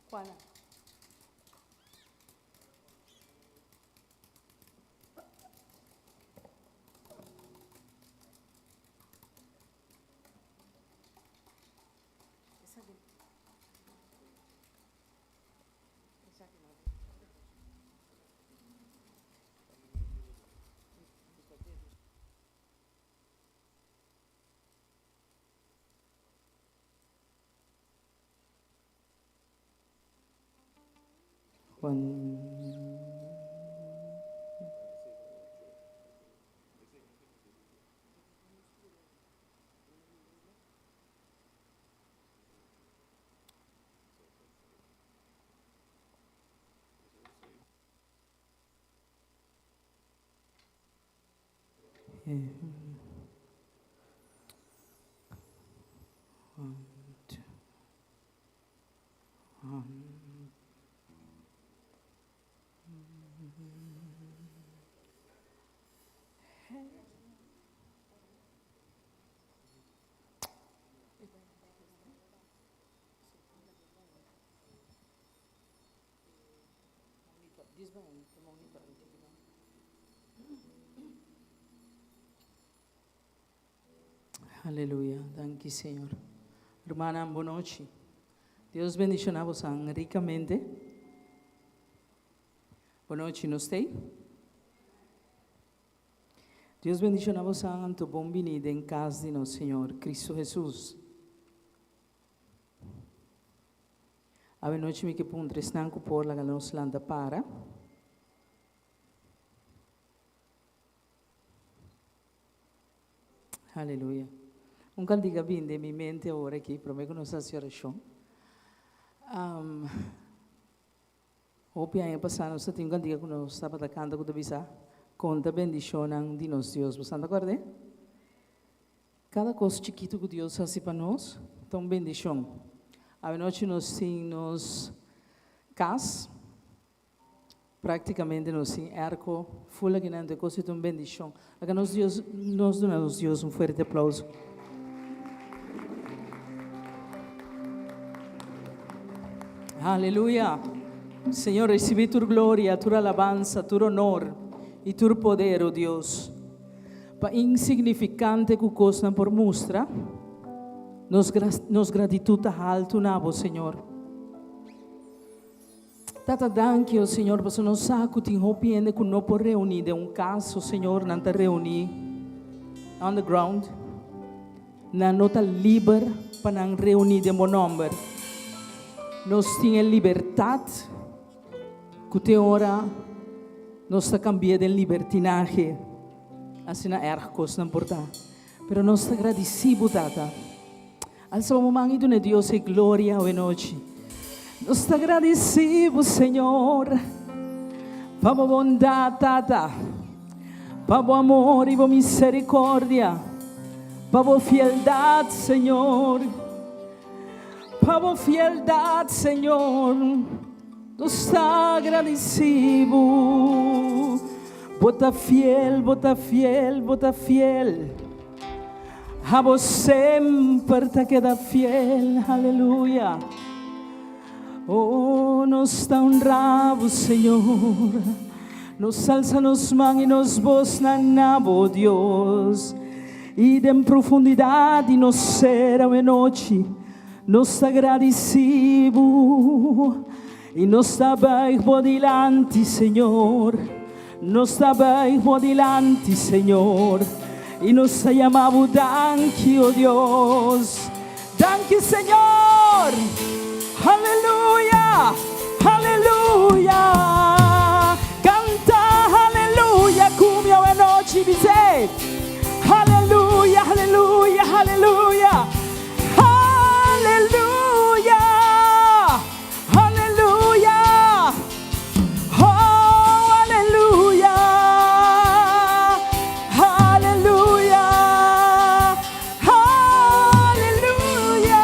Cuala? One. One, two, one. Aleluya. Danki, Señor. Rumannan, bon nochi. Dios bendiciona boso ricamente. Bon nochi, nos t'ey? Dios bendiciona boso anto bon bini den cas di nos Señor Cristo Jesus. Awe nochi mi ke puntra esnan ku por laga nos lanta para. Aleluya. Un kantika bin den mi mente awor aki, promé ku nos hasi orashon. Um, hopi aña pasá nos ta tin un kantika ku nos tabata kanta ku ta bisa, Konta bendishonnan di nos Dios. Boso ta kòrd'é? Kada kos chikitu ku Dios hasi pa nos ta un bendishon. Awenochi nos tin nos kas, praktikamente nos tin airco full akinan, e kos ei ta un bendishon. Laga nos Dios, nos duna nos Dios un fuerte aplauso. Aleluya! Señor, recibi tur gloria, tur alabansa, tur honor y tur poder, oh Dios. Pa insignifikante ku kosnan por mustra, nos nos gratitut ta haltu na bo, Señor. Tata, danki, o Señor, pasobra nos sa ku tin hopi hende ku no por reuní den un kas, o Señor, nan ta reuní on the ground. Nan no ta liber pa nan reuní den bo nòmber. Nos tin e libertat ku te ora nos ta kambia den libertinahe. Asina erg kosnan por ta. Pero nos ta gradisí bo, Tata. Alsa bo man i duna Dios e gloria awe nochi. Nos ta gradisí bo, Señor, pa bo bondat, Tata, pa bo amor i bo misericordia, pa bo fieldat, Señor. Pa bo fieldat, Señor, nos ta gradisí bo. Bo ta fiel, bo ta fiel, bo ta fiel. Abo semper ta keda fiel, aleluya. Oh, nos ta honra bo, Señor. Nos alsa nos man i nos bosnan na bo, Dios. I den profundidat di nos ser awenochi, nos ta gradisí bo i nos ta buig bo dilanti, Señor. Nos ta buig bo dilanti, Señor, i nos ta yama bo danki, o Dios. Danki, Señor! Aleluya! Aleluya! Kanta aleluya ku mi awenochi, bis'é. Aleluya, aleluya, aleluya! Aleluya! Aleluya! Oh, aleluya! Aleluya! Aleluya!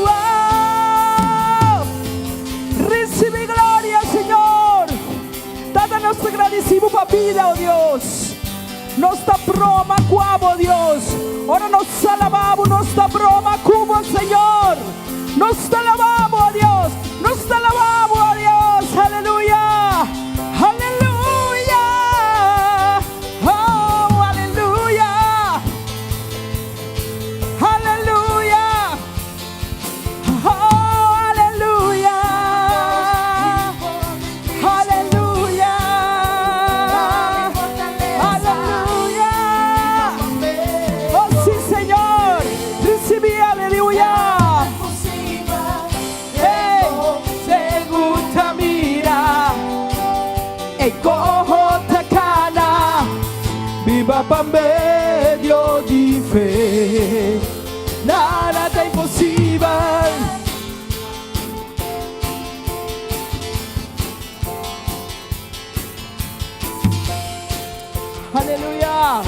Wow! alabá bo, Dios. Ora nos alabá bo, nos ta broma ku bo, Señor. Nos ta alabá bo, Dios. Nos ta alabá bo, Dios. Aleluya. Aleluya. Oh, aleluya. Aleluya. Oh, aleluya. Aleluya. Aleluya. Oh, sí, Señor. Risibí, aleluya. Hey, siegu ta mira. E koho ta kana. Biba pa medio di fe. Nada ta imposibel. Aleluya.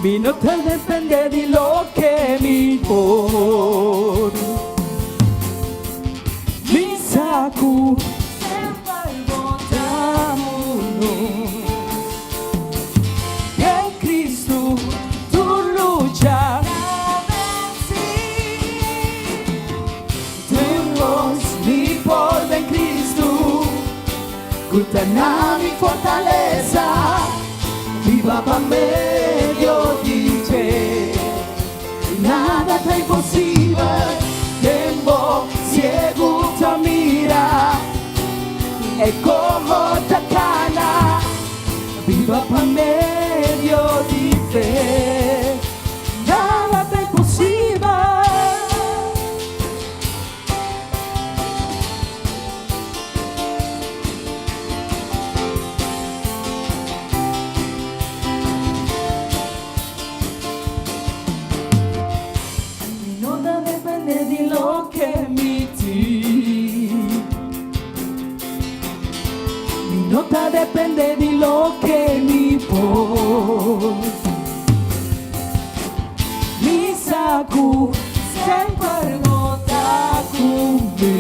Mi no ta dependé di loke mi por. Mi sa ku semper bo ta ku nos. Den Kristu tur lucha ta vensí. Tur kos mi por den Kristu ku ta na mi fortalesa. Biba pa medio di fe. Nada ta imposibel den bo. Siegu ta mira. E koho ta kana. Biba pa medio di fe. Nada ta imposibel. Mi no ta dependé di loke mi tin. Mi no ta dependé di loke mi por. Mi sa ku semper bo ta ku mi.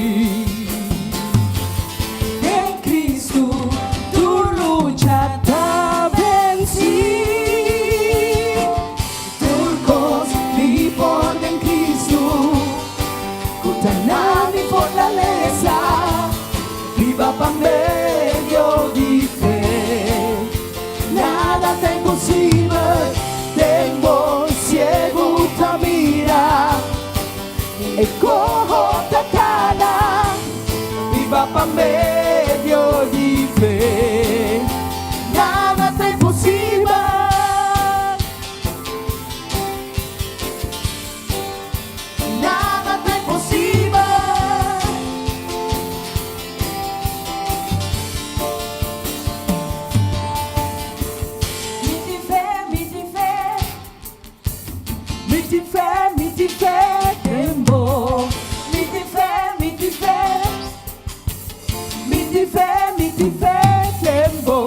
Den Kristu tur lucha ta vensí. Tur kos mi por den Kristu ku ta na mi fortalesa. Biba pa medio di fe. Nada ta imposibel den bo. Siegu ta mira. E koho ta kana. Biba pa medio di fe. Nada ta imposibel. Nada ta imposibel. Mi tin fe, mi tin fe. Mi tin fe, mi tin fe den bo. Mi tin fe, mi tin fe. Mi tin fe, mi tin fe den bo.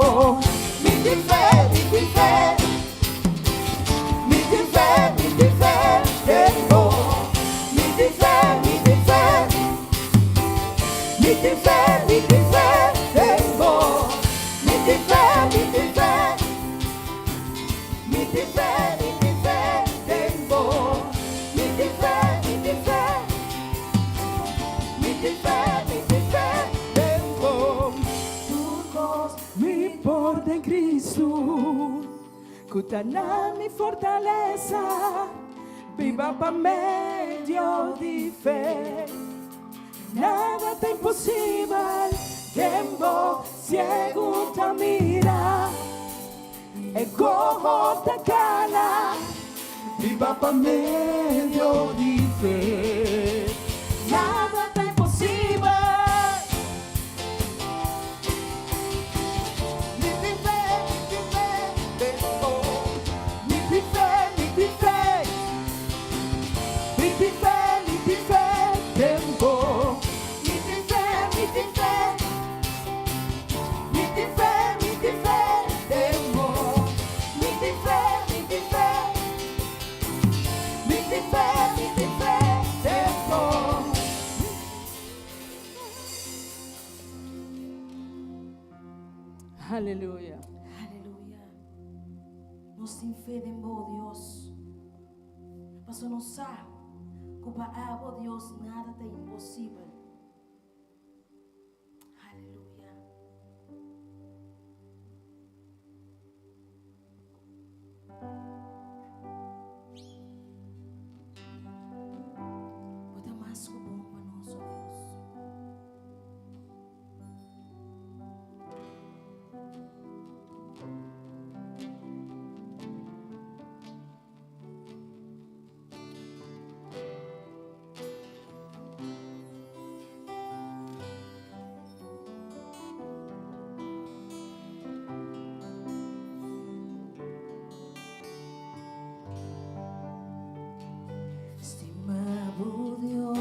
Mi tin fe, mi tin fe. Mi tin fe, mi tin fe den bo. Mi tin fe, mi tin fe. Mi tin fe, mi tin fe den bo. Mi tin fe, mi tin fe. Mi tin fe, mi tin fe den bo. Mi tin fe, mi tin fe. Mi tin fe, mi tin fe den bo. Tur kos mi por den Kristu ku ta na mi fortalesa. Biba pa medio di fe. Nada ta imposibel den bo. Siegu ta mira. E koho ta kana. Biba pa medio di fe. Nada ta imposibel. Mi tin fe, mi tin fe den bo. Mi tin fe, mi tin fe. Mi tin fe, mi tin fe den bo. Mi tin fe, mi tin fe. Mi tin fe, mi tin fe den bo. Mi tin fe, mi tin fe. Mi tin fe, mi tin fe. Aleluya. Aleluya. Nos tin fe den bo, Dios. Paso nos sa ku pa abo, Dios, nada ta imposibel. Aleluya. Bo ta mas ku bon pa nos, o Dios. Stima bo Dios,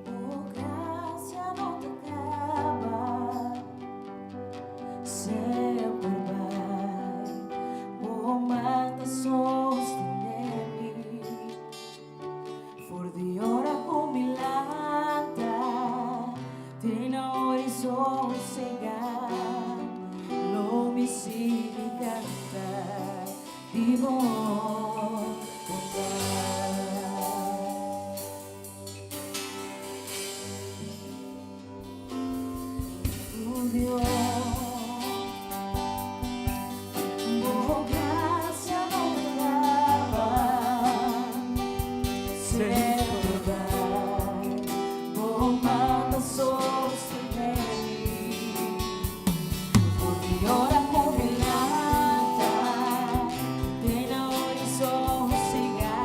bo gracia no ta caba, semper bai, bo man ta sostene mi. For di ora ku mi lanta, te na ora i sosega, lo mi sigui canta di bo bondad. Oh Dios, bo gracia no ta caba, semper bai, bo man ta sostene mi. For di ora ku mi lanta, te na ora i sosega,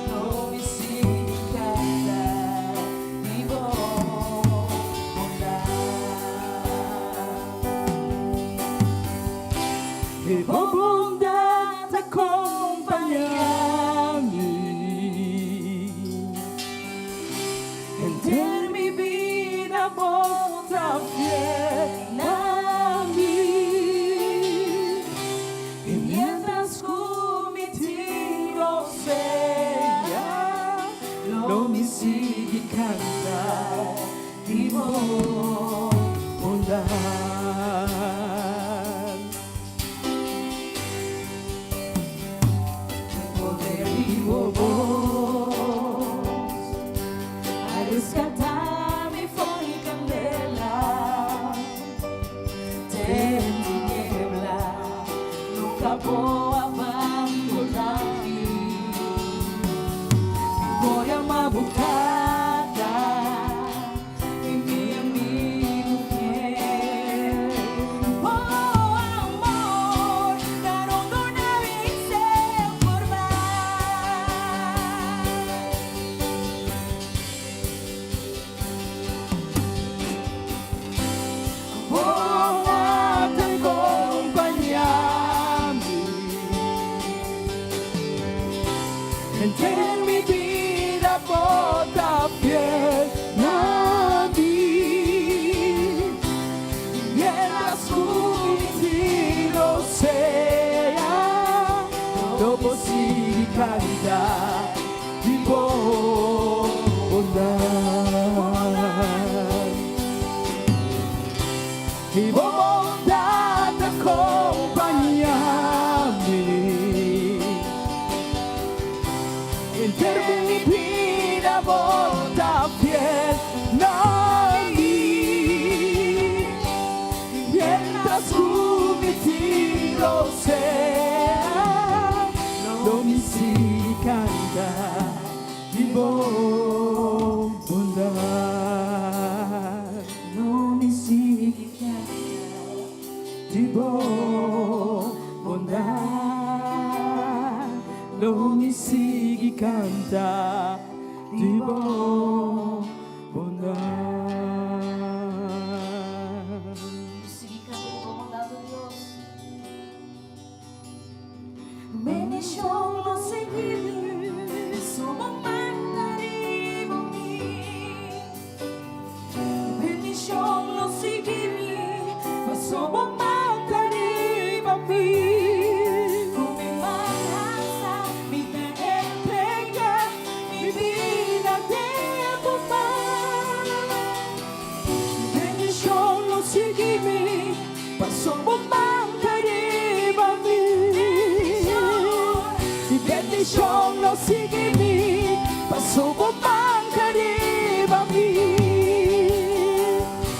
lo mi sigui canta di bo bondad. I bo bondad ta acompaña mi. Henter mi bida bo ta fiel na mi. I mientras ku mi tin rosea, lo mi sigui canta di bo bondad. Poder di bo bos a rescatá mi for di candela. Den tiniebla, nunca bo a bandoná mi. Por ama bo tata i mi amigu fiel. Bo amor, ta rondoná mi semper bai. Bondad ta acompaña mi. Henter mi bida bo ta fiel na mi. Mientras ku mi tin rosea, lo mi sigui canta di bo bondad. I bo bondad ta acompaña mi. Henter mi bida bo ta fiel na mi. Mientras ku mi tin rosea, lo mi sigui canta di bo bondad. Lo mi sigui canta Di bo bondad. Lo mi sigui canta di bo bondad. Sigui canta di bo bondad, Dios. Bendicion lo sigui mi, so bo man ta riba mi. Bendicion lo sigui mi, so bo man ta riba mi. Ku mi man halsa, mi ta entrega mi bida den bo man. Bendishon lo sigui mi, paso bo man ta riba mi.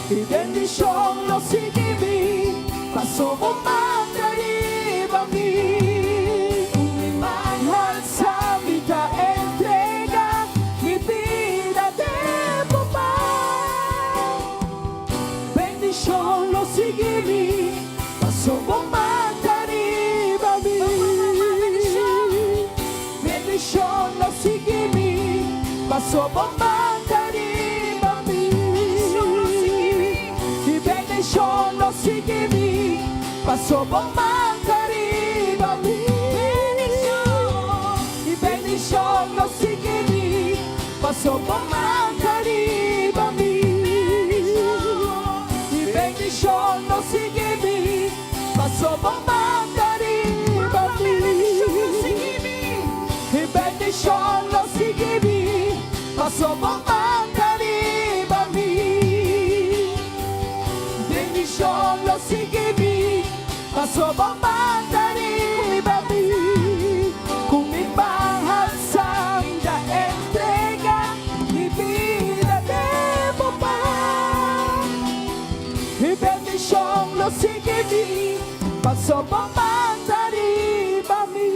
I bendishon lo sigui mi, paso bo man ta riba mi. Ku mi man halsá mi ta entregá mi bida den bo man. Bendishon lo sigui mi, paso bo man ta riba mi. Bendishon lo sigui mi, paso bo man ta riba mi. I bendishon lo sigui mi, paso bo man ta riba mi. I bendishon lo sigui mi, paso bo man ta riba mi. I bendishon lo sigui mi, paso bo man ta riba mi. I bendishon lo sigui mi, paso bo man ta riba mi. Bendishon lo sigui mi, paso bo man ta riba mi. Ku mi man halsá mi ta entregá mi bida den bo man. I bendishon lo sigui mi, paso bo man ta riba mi.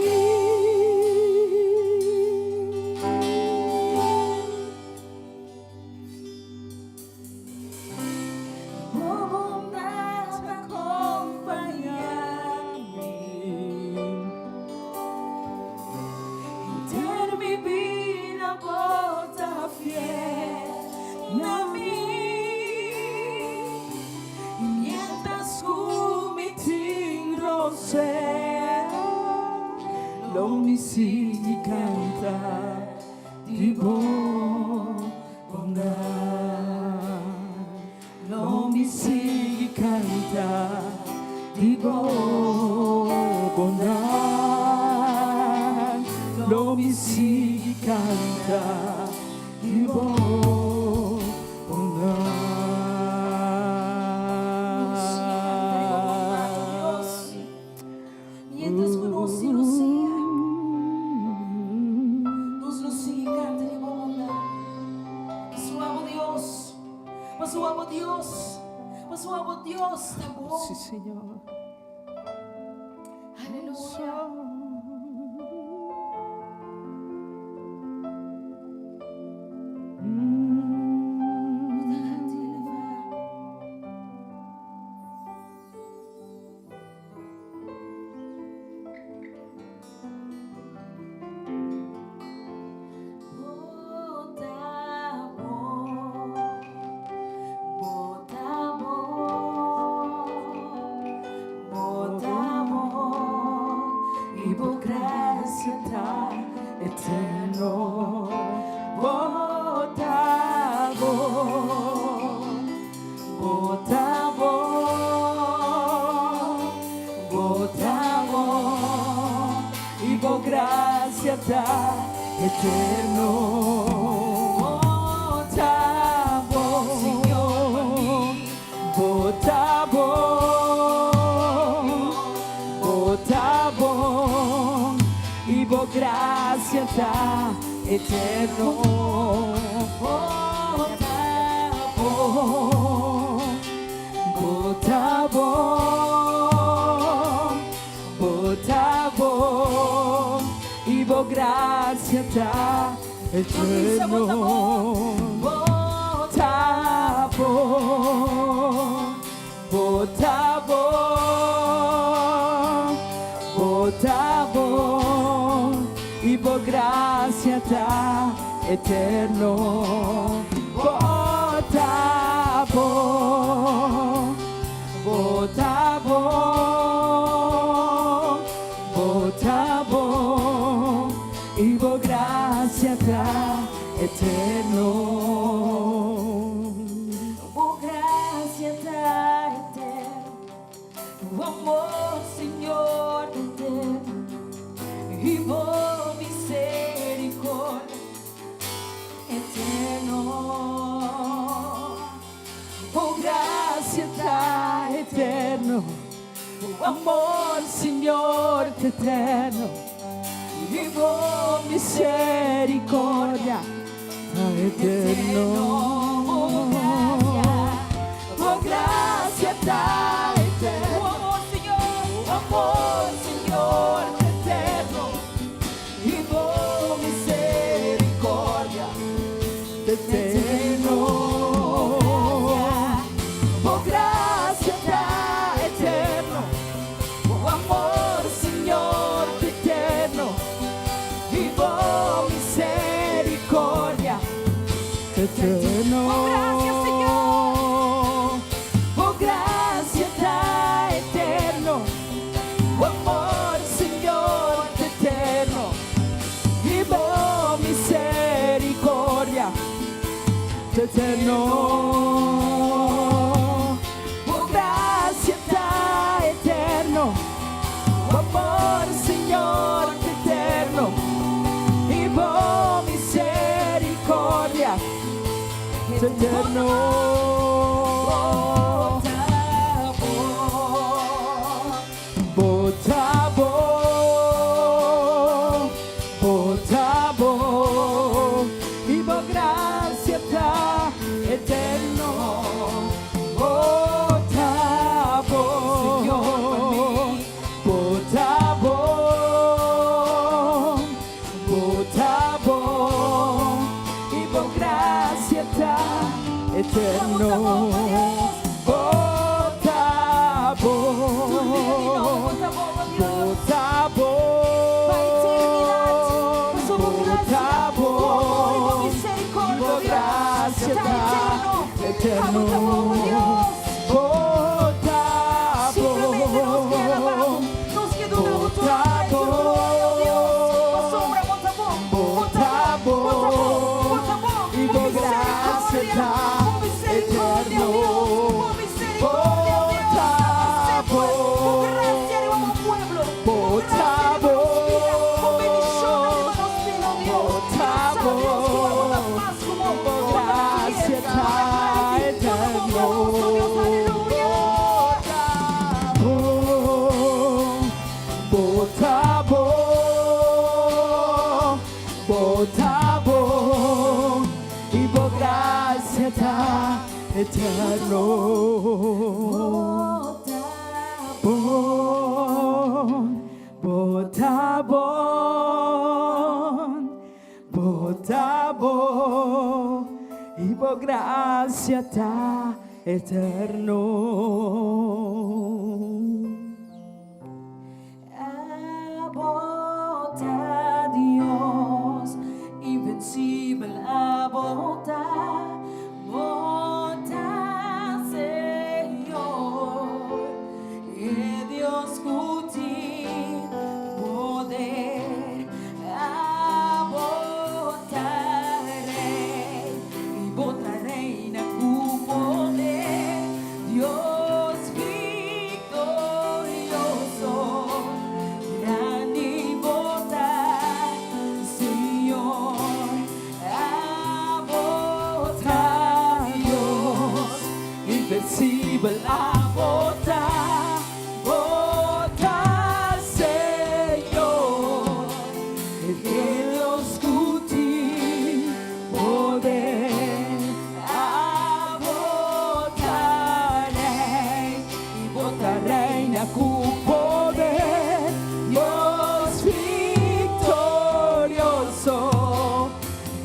Bo bondat ta kompañá mi. Henter mi bida bo ta fiel na mi. Mientras ku mi tin rosea, lo mi sigui kanta di bo bondat. Lo mi sigui kanta di bo bondat. Lo mi sigui kanta di bo Nos bondat. Mientras ku nos tin rosea, nos lo sigui kanta di bo bondat. Paso abo Dios, paso abo Dios, paso abo Dios ta bon. Sí, Señor. Aleluya. Bo ta haltu i elevá. Bo ta bon, bo ta bon, bo ta bon, I bo grasia ta eterno. Bo ta bon, bo ta bon, bo ta bon, i bo grasia ta eterno. Bo ta bon, bo ta bon, bo ta bon, i bo grasia ta eterno. Bo ta bon, bo ta bon, bo ta bon, i bo grasia ta eterno. Bo Ta bon, bo ta bon, bo ta bon, i bo grasia ta eterno. Bo ta bon, bo ta bon, bo ta bon, i bo grasia ta eterno. Bo grasia ta eterno. Bo amor, Señor, eterno. I bo miserikòrdia eterno. Bo grasia ta eterno. Bo amor, Señor, eterno. I bo misericordia ta eterno. Bo gracia ta eterno. Bo amor, Señor. Bo amor, Señor, ta eterno. Y bo misericordia ta eterno. Bo gracia ta eterno. Bo amor, Señor, ta eterno. Y bo misericordia ta eterno. Bo gracia, Señor. Bo gracia ta eterno. Bo amor, Señor, ta eterno. Y bo misericordia ta eterno. Bo gracia ta eterno. Bo amor, Señor, ta eterno. Y bo misericordia ta eterno. Bo ta bon. Bo ta bon, bo ta bon, y bo gracia ta eterno. Bo ta bon, Señor, pa mi. Bo ta bon, bo ta bon, y bo gracia ta eterno. Bo ta bon. Bo ta bon, Dios. Bo ta bon, Pa eternidat. Bo bo gracia, ta bo amor y bo bon, misericordia, bo Dios. gracia Ta ta eterno. eterno. Bo ta bon, Dios. Bo ta Simplemente nos ke alabá, bon, nos ke duna Bo tur ta gloria, Dios. Pasobra, bo ta bon, Bo ta bo ta bon, bo ta bon, y bo bo gracia misericordia, ta bo misericordia, eterno. Dios, bo misericordia, Dios. Bo ta Bo bon. gracia riba bo pueblo, Bo bo ta gracia riba nos bida, bo bon. bendicion riba nos bida, Dios. Bo ta Nos sa, Dios, cu bo ta bon. mas cu bon, Bo bo ta gracia fiel, ta bo ta grandi, bo ta eterno. bondadoso, Dios, aleluya. Bon, bo ta bon, bo ta bon, y bo gracia ta eterno. Bo ta Bon, bo ta bon, bo ta bon, y bo gracia ta eterno. Abo ta Dios, invencibel abo ta, bo ta Señor, e Dios cu tin poder, abo ta Rey, y bo ta reina cu poder, Dios victorioso, grandi bo ta, Señor, abo ta Dios, invencibel abo ta, bo ta Señor, e Dios cu tin poder, abo ta Rey, y bo ta reina cu poder, Dios victorioso,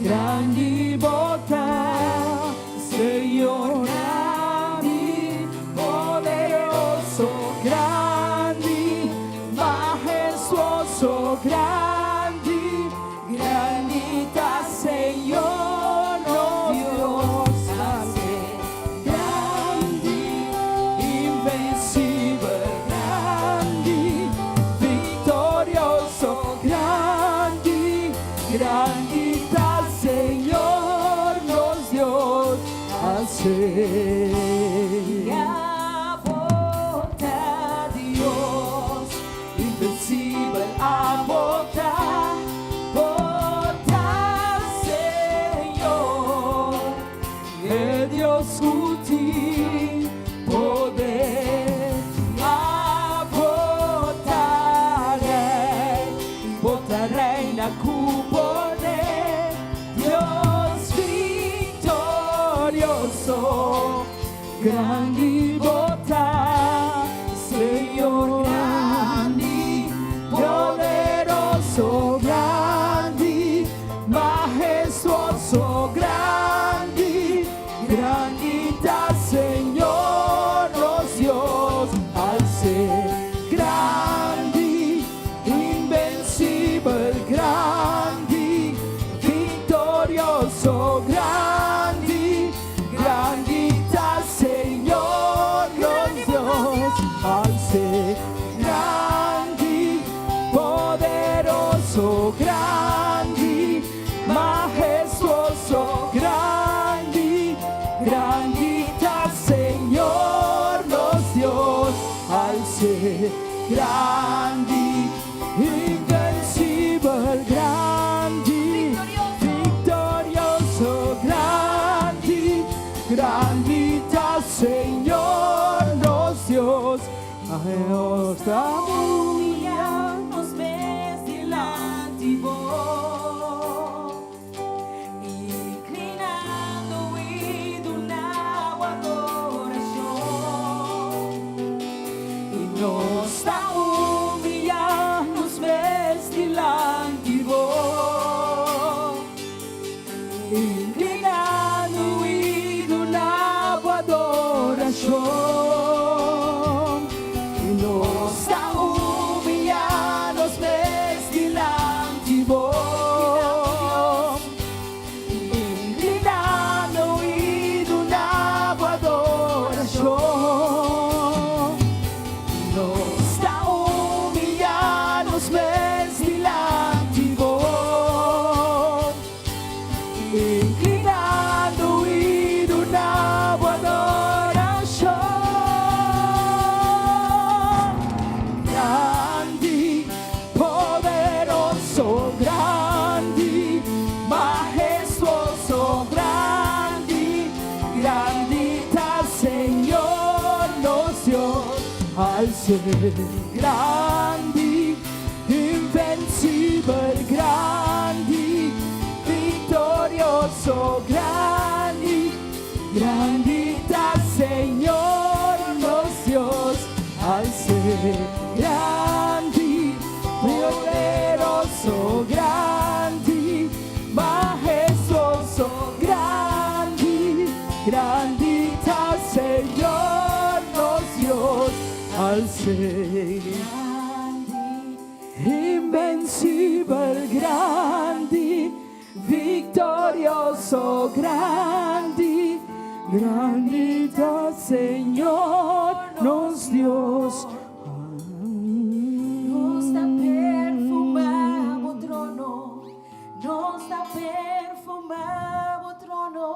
grandi bo ta, Señor, grandi, poderoso, grandi, majestuoso, grandi, grandi ta Señor, nos Dios, grandi, invencibel, grandi, victorioso, grandi, grandi ta Señor, nos Dios, asina. Abo ta Dios, Invencibel abo ta, bo ta Señor, e Dios cu tin poder, abo ta Rey, bo ta reina cu Grandi Bo ta, Señor, grandi, poderoso, grandi, mahestuoso, grandi, grandi ta Señor, nos Dios, al ser grandi, invencibel, grandi, viktorioso, grandi, grandi ta Señor, nos Dios, al ser grandi, poderoso, grandi, mahestuoso, grandi, grandi ta Señor, nos Dios, al ser grandi, invencibel, grandi, viktorioso, grandi, grandi ta Señor, nos Dios, nos ta Humiá nos mes dilanti Bo, inklinando i duna adorashon. I nos ta humiá nos mes dilanti Bo, inklinando i duna adorashon. I nos ta humiá nos mes dilanti Bo, inklinando i duna adorashon. Nos ta humiá nos mes dilanti Bo, inklinando i duna adorashon. Grandi, poderoso, grandi, mahestuoso, grandi, grandi ta Señor, nos Dios, al ser grandi, invencibel, grandi, viktorioso, grandi, grandi ta Señor, nos Dios, al ser grandi, poderoso, grandi, mahestuoso, grandi, grandi ta Señor, nos Dios, al ser invencibel, grandi, viktorioso, grandi, grandi ta Señor, nos Dios. Nos ta perfumá Bo trono, nos ta perfumá Bo trono,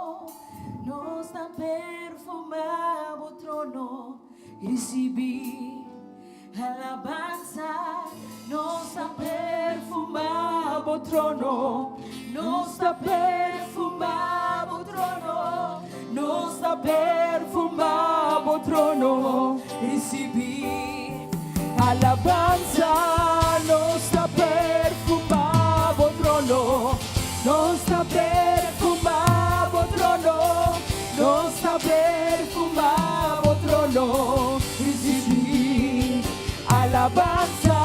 nos ta perfumá Bo trono, risibí alabansa, nos ta perfumá Bo trono, nos ta perfumá Bo trono, Nos ta perfumá Bo trono, risibí alabansa, nos ta perfumá Bo trono, nos ta perfumá Bo trono, nos ta perfumá Bo trono, risibí alabansa,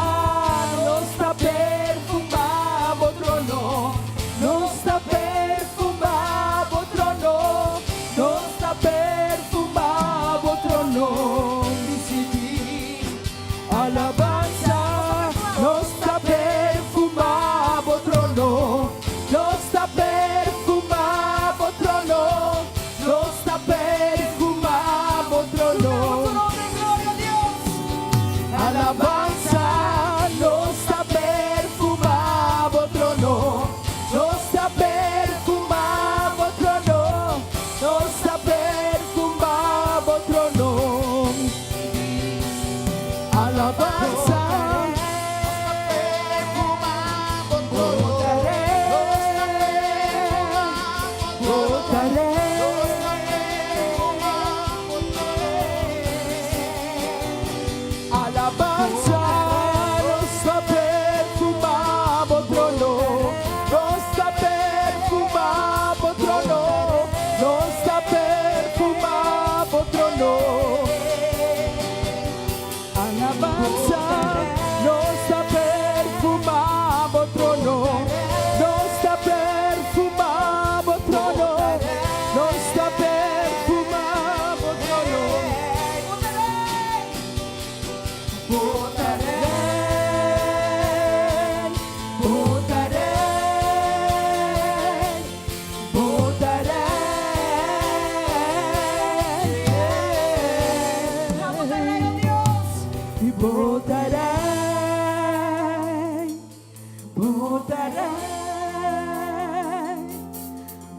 nos ta perfumá Bo trono, nos ta perfumá Bo trono, nos ta perfumá Bo trono, risibí alabansa, nos ta perfumá Bo trono, nos ta perfumá.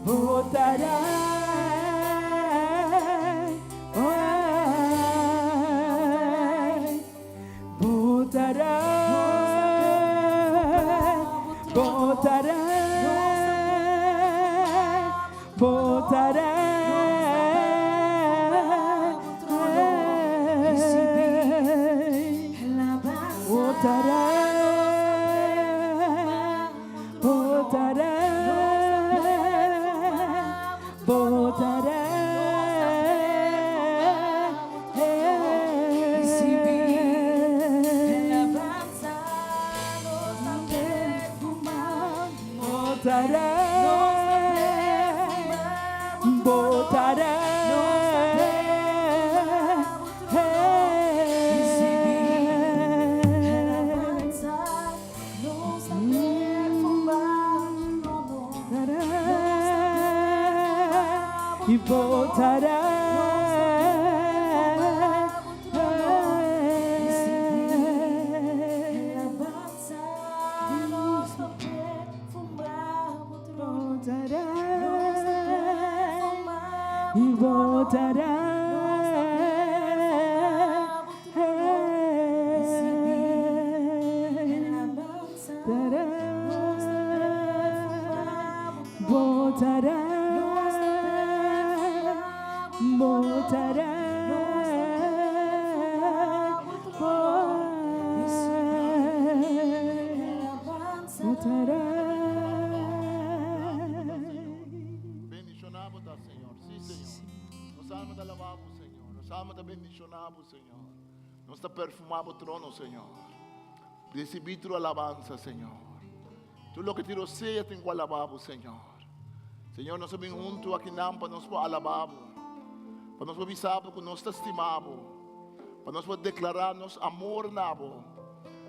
Bo ta rei, oh rei. Bo ta rei, bo ta rei, bo ta rei. Bo ta rei, bo ta rei, bo ta rei. Bo ta rei, bo ta rei. I bo ta rei. Bo ta rei, i bo ta rei. Ta rei, bo ta rei, bo ta rei. Bo ta rei. Bendishoná bo ta, Señor. Sí, Señor. Nos alma ta alabá bo, Señor. Nos alma ta bendishoná bo, Señor. Nos ta perfumá bo trono, Señor. Risibí tur alabansa, Señor. Tur loke tin rosea tin ku alabá bo, Señor. Señor, nos a bin huntu akinan pa nos por alabá bo, pa nos por bisa bo ku nos ta stima bo, pa nos por deklará nos amor na bo.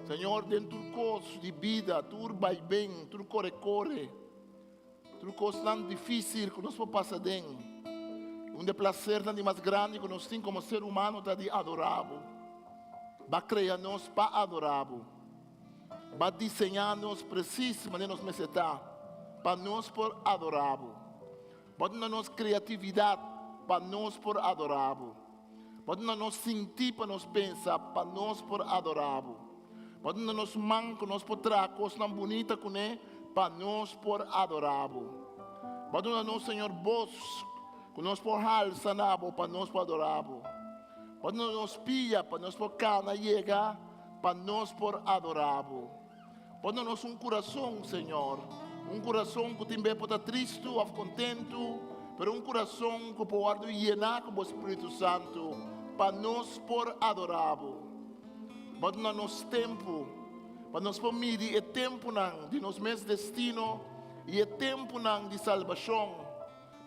Señor, den tur kos di bida, tur baiben, tur kore kore, Tur kosnan difísil ku nos por pasa den, un di e plasernan di mas grandi ku nos tin komo ser humano ta di adorá bo. Bo a krea nos pa adorá bo. Bo a diseñá nos presis manera nos mester ta pa nos por adorá bo. Bo a duna nos kreatividat pa nos por adorá bo. Bo a duna nos sintí pa nos pensa pa nos por adorá bo. Bo a duna nos man ku nos por traha kosnan bunita kuné pa nos por adorá bo. Bo a duna nos, Señor, bos ku nos por halsa na bo pa nos por adorá bo. Bo a duna nos pia pa nos por kana yega pa nos por adorá bo. Bo a duna nos un kurason, Señor, un kurason ku tin be por ta tristu òf kontentu, pero un kurason ku por wòrdu yená ku bo Spiritu Santu pa nos por adorá bo. Bo a duna nos tempu pa nos por midi e tempunan di nos mes destino i e tempunan di salbashon,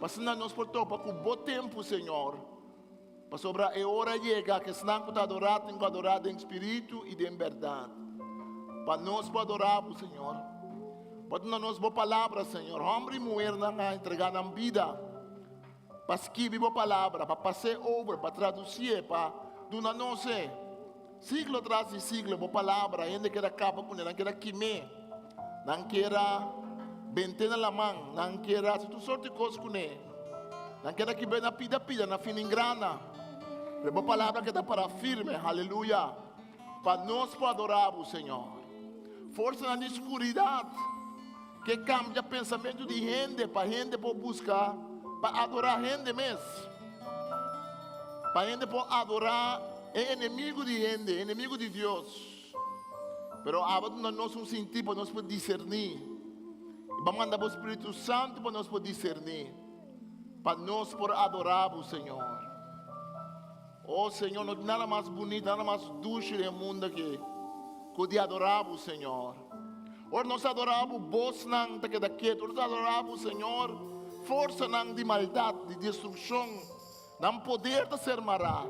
pa asina nos por topa ku bo tempu, Señor. Pasobra e ora a yega ku esnan ku ta adorá tin ku adorá den spiritu i den bèrdat. Pa nos por adorá bo, Señor. Bo a duna nos bo palabra, Señor. Hòmber i muhernan a entregá nan bida pa skibi bo palabra, pa pas'é over, pa tradusié, pa duna nos e. Siglo tras di siglo, bo palabra, hende keda kaba kuné, nan keda kim'é, nan keda bent'é na laman, nan keda hasi tur sorti kos kuné, nan keda kibr'é na pida pida, na finingrana. Pero bo palabra keda pará firme, haleluya, pa nos por adorá bo, Señor. Forsanan di skuridat ke kambia pensamentu di hende pa hende por buska pa adorá hende mes. Pa hende por adorá e enemigu di hende, enemigu di Dios. Pero aba duna nos un sintí pa nos por diserní. I bo a manda bo Spiritu Santu pa nos por diserní, pa nos por adorá bo, Señor. O Señor, no tin nada mas bunita, nada mas dushi den e mundu aki ku di adorá bo, Señor. Ora nos adorá bo, bosnan ta keda ketu. Ora nos adorá bo, Señor, forsanan di maldat, di destrukshon, nan poder ta ser mará.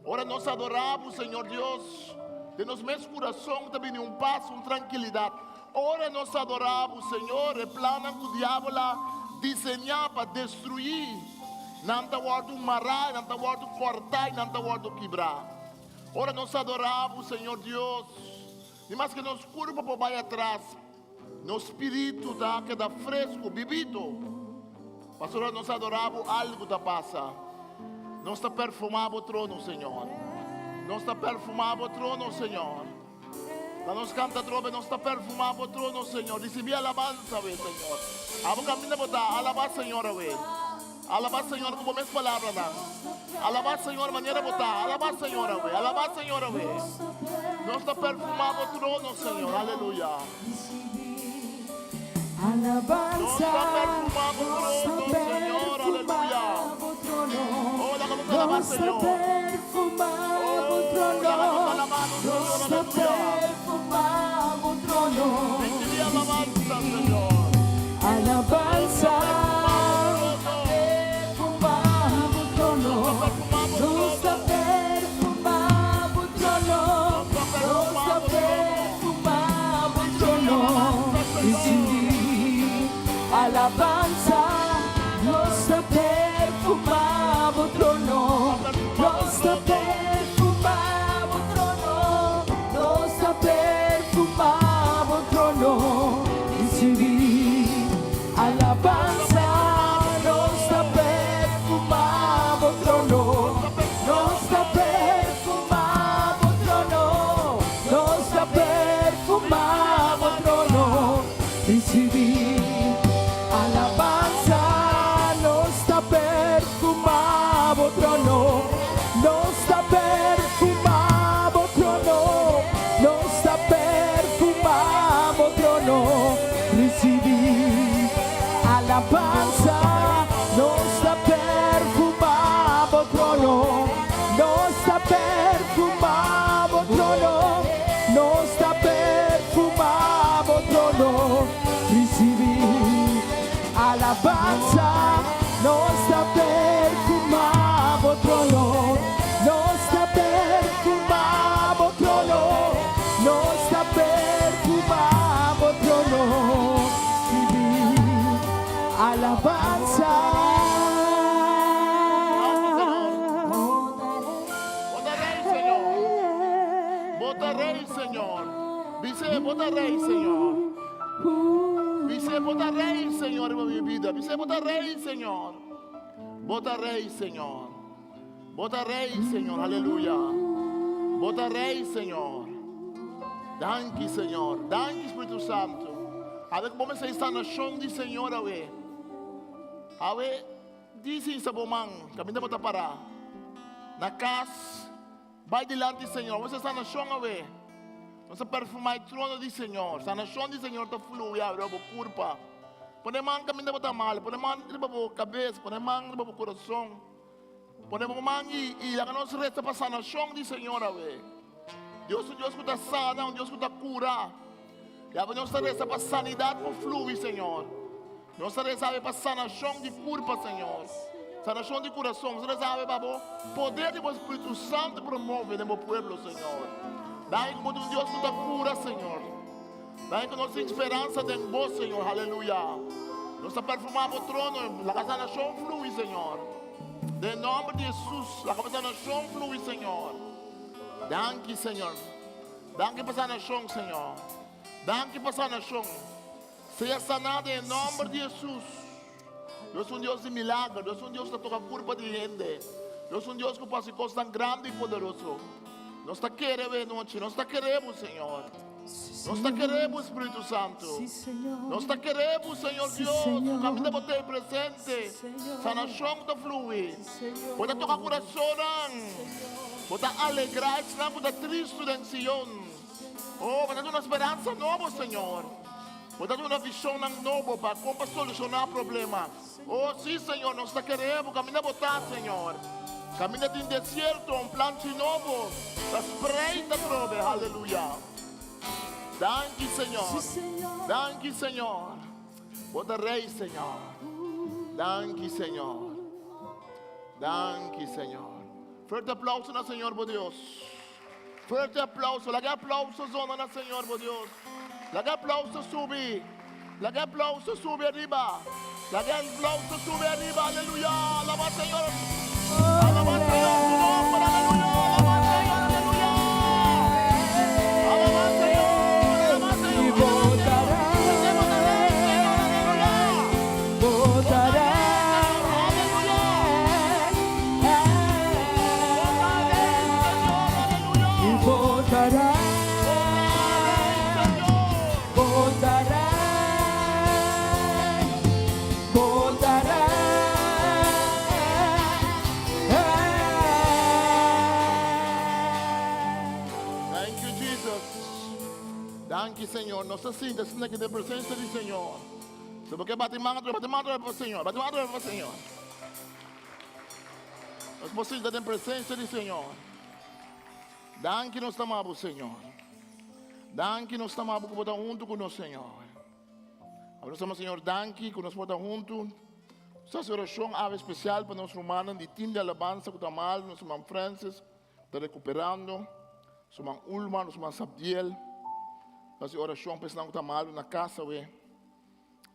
Ora nos adorá bo, Señor Dios, den nos mes kurason ta bini un pas, un trankilidat. Ora nos adorá bo, Señor, e plannan ku diabel a diseñá pa destruí, nan ta wòrdu mará, nan ta wòrdu kòrtá i nan ta wòrdu kibrá. Ora nos adorá bo, Señor Dios, ni maske nos kurpo por bai atras, nos spiritu ta keda fresku, bibito. Pasobra nos adorá bo algu ta pasa. Nos ta perfumá bo trono, Señor. Nos ta perfumá bo trono, Señor. La nos kanta atrobe, nos ta perfumá bo trono, Señor. Risibí alabansa awe, Señor. Abo kaminda bo ta, alabá Señor awe. Alabá Señor ku bo mes palabranan. Alabá Señor manera bo ta. Alabá Señor awe. Alabá Señor awe. Nos ta perfumá bo trono, Señor. Aleluya. Nos ta perfumá bo trono, Señor. Aleluya. Oh, laga nos alabá Señor. Oh, laga nos alabá nos Señor. Aleluya. Ricibí alabansa, Señor. Alabanza, nos ta perfumá bo trono, nos ta perfumá bo trono. Risibí alabansa, nos ta perfumá bo trono, nos ta perfumá bo trono, nos ta perfumá bo trono. Risibí alabansa, nos ta perfumá bo trono, nos ta perfumá bo trono, nos ta perfumá bo trono. Risibí alabansa, nos ta perfumá bo trono, nos ta perfumá bo trono, nos ta perfumá bo trono. Risibí alabansa, nos ta perfumá bo trono, nos ta perfumá bo trono, nos ta perfumá bo trono. Risibí alabansa, nos ta perfumá bo trono, nos ta perfumá bo trono, nos ta perfumá bo trono. Risibí alabansa. Bo ta rei, Señor. Bo ta rei, Señor. Bis'é, bo ta rei, Señor. Bis'é, bo ta rei, Señor, den mi bida. Bis'é, bo ta rei, Señor. Bo ta rei, Señor. Bo ta rei, Señor. Aleluya. Bo ta rei, Señor. Danki, Señor. Danki, Spiritu Santu. Awe ku bo mester sanashon di Señor awe. Awe, disi sa bo man, kaminda bo ta pará. Na kas, bai dilanti Señor. Bo mester sanashon awe. Nos a perfumá e trono di Señor. Sanashon di Señor ta flui awe riba bo kurpa. Pone man kaminda bo ta mal. Pone man riba bo kabes. Pone man riba bo kurason. Pone bo man i i laga nos resa pa sanashon di Señor awe. Dios un Dios ku ta sana, un Dios ku ta kura. I awe nos ta resa pa sanidat por flui, Señor. Nos ta resa awe pa sanashon di kurpa, Señor. Sanashon di kurason. Nos ta resa awe pa bo poder di bo Spiritu Santu por move den bo pueblo, Señor. Dai ku bo ta un Dios ku ta kura, Señor. Dai ku nos tin speransa den bo, Señor. Aleluya. Nos ta perfumá bo trono. Laga sanashon flui, Señor. Den nòmber di Hesus, laga bo sanashon flui, Señor. Danki, Señor. Danki pa sanashon, Señor. Danki pa sanashon. Sea saná den e nòmber di Hesus. Dios un Dios di milager. Dios un Dios ku ta toka kurpa di hende. Dios un Dios ku por hasi kosnan grandi i poderoso. Nos ta kere bo e nochi. Nos ta kere bo, Señor. Nos ta kere bo, Spiritu Santu. Nos ta kere bo, Señor Dios. Ku kaminda bo ta ei presente, sanashon ta flui. Bo ta toka kurasonnan. Bo ta alegrá esnan ku ta tristu den Sion. Oh, bo ta duna speransa nobo, Señor. Bo ta duna visionnan nobo pa kon pa solushoná problema. Oh, sí, Señor, nos ta kere bo. Kaminda bo ta, Señor. Kaminda tin desierto, un planchi nobo ta sprei ta trobe. Haleluya. Danki, Señor. Danki, Señor. Bo ta Rei, Señor. Danki, Señor. Danki, Señor. Fuerte aplauso na Señor bo Dios. Fuerte aplauso. Laga aplauso zona na Señor bo Dios. Laga aplauso subi. Laga aplauso subi ariba. Laga aplauso subi ariba. Aleluya. Alaba Señor. Alaba Señor su nombre. Aleluya. Alaba Señor. Aleluya. Alaba Señor. Alaba Señor. Bo ta rei, Bo ta rei, Señor. Aleluya. Bo ta rei. Señor, nos ta sinti asina aki den presencia di Señor. Si bo ke bati man atrobe, bati man atrobe pa Señor, bati man atrobe pa Señor. Nos por sinta den presencia di Señor. Danki nos ta ama bo, Señor. Danki nos ta ama bo ku bo ta huntu ku nos, Señor. Awor nos ama Señor danki ku nos por ta huntu. Nos hasi orashon awe spesial pa nos rumannan di tim di alabansa ku ta mal, nos ruman Francis ta rekuperando, nos ruman Ulma, nos ruman Sabdiel. Nos hasi orashon pa esnan ku ta malu na kas awe.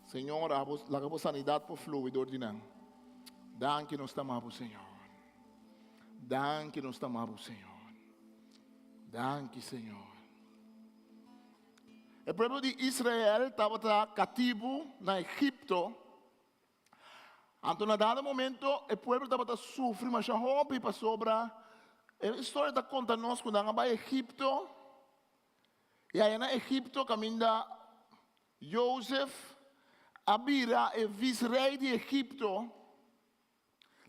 Señor, abo laga bo sanidat por flui dor di nan. Danki nos ta ama bo, Señor. Danki nos ta ama bo, Señor. Danki, Señor. E pueblo di Israel tabata katibu na Egipto. Anto na dado momento e pueblo tabata sufri masha hopi pasobra e historia ta konta nos ku nan a bai Egipto i aya na Egipto kaminda Josef a bira e visrei di Egipto.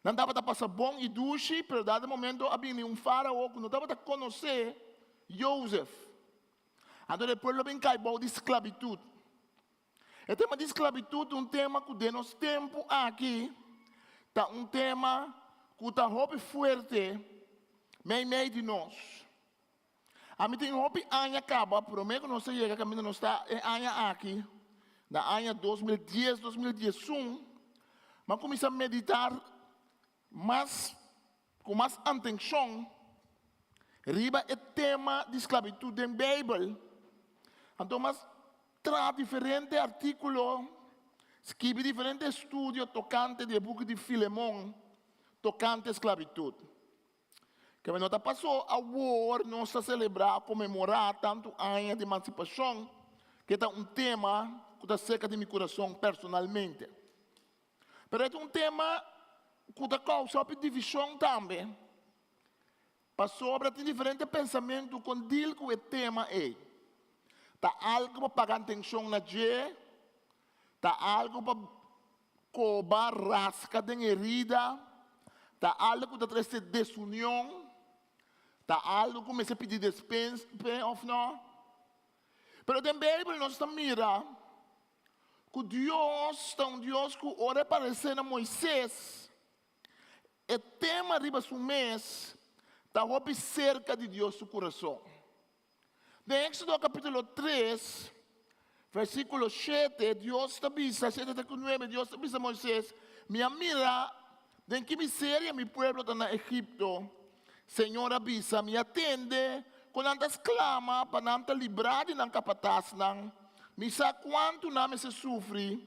Nan tabata pasa bon i dushi, pero dado momento a bini un farao ku no tabata konosé Jozef. Anto e pueblo a bin kai bou di sklabitut. E tema di sklabitut ta un tema ku den nos tempu aki ta un tema ku ta hopi fuerte meimei di nos. Ami tin hopi aña kaba promé ku nos a yega kaminda nos ta e aña aki, na aña 2010, 2011, mi a kuminsá meditá mas ku mas antenshon riba e tema di sklabitut den Beibel. Anto mas traha diferente artíkulo, skibi diferente estudio tokante di e buki di Filemon tokante sklabitut. Keme no ta pasó awor nos ta selebrá, konmemorá tantu aña di emansipashon, ke ta un tema ku ta serka di mi kurason personalmente. Pero e ta un tema ku ta kousa hopi divishon tambe, pasobra tin diferente pensamentu kon dil ku e tema ei. Ta algu pa paga atenshon na dje, Ta algu pa koba raska den herida, ta algu ku ta trese desunion, ta algu ku mester pidi despens p'e òf nò. Pero den Beibel nos ta mira ku Dios ta un Dios ku ora e paresé na Moises, e tema riba su mes ta hopi serka di Dios su kurason. Den Éxodo capítulo 3, versículo 7, Dios ta bisa, 7 te ku 9, Dios ta bisa Moisés, Mi a mira den ki miseria mi pueblo ta na Egipto. Señor a bisa, Mi a tende ku nan ta sklama pa nan ta librá di nan kapatasnan. Mi sa kuantu nan mester sufri.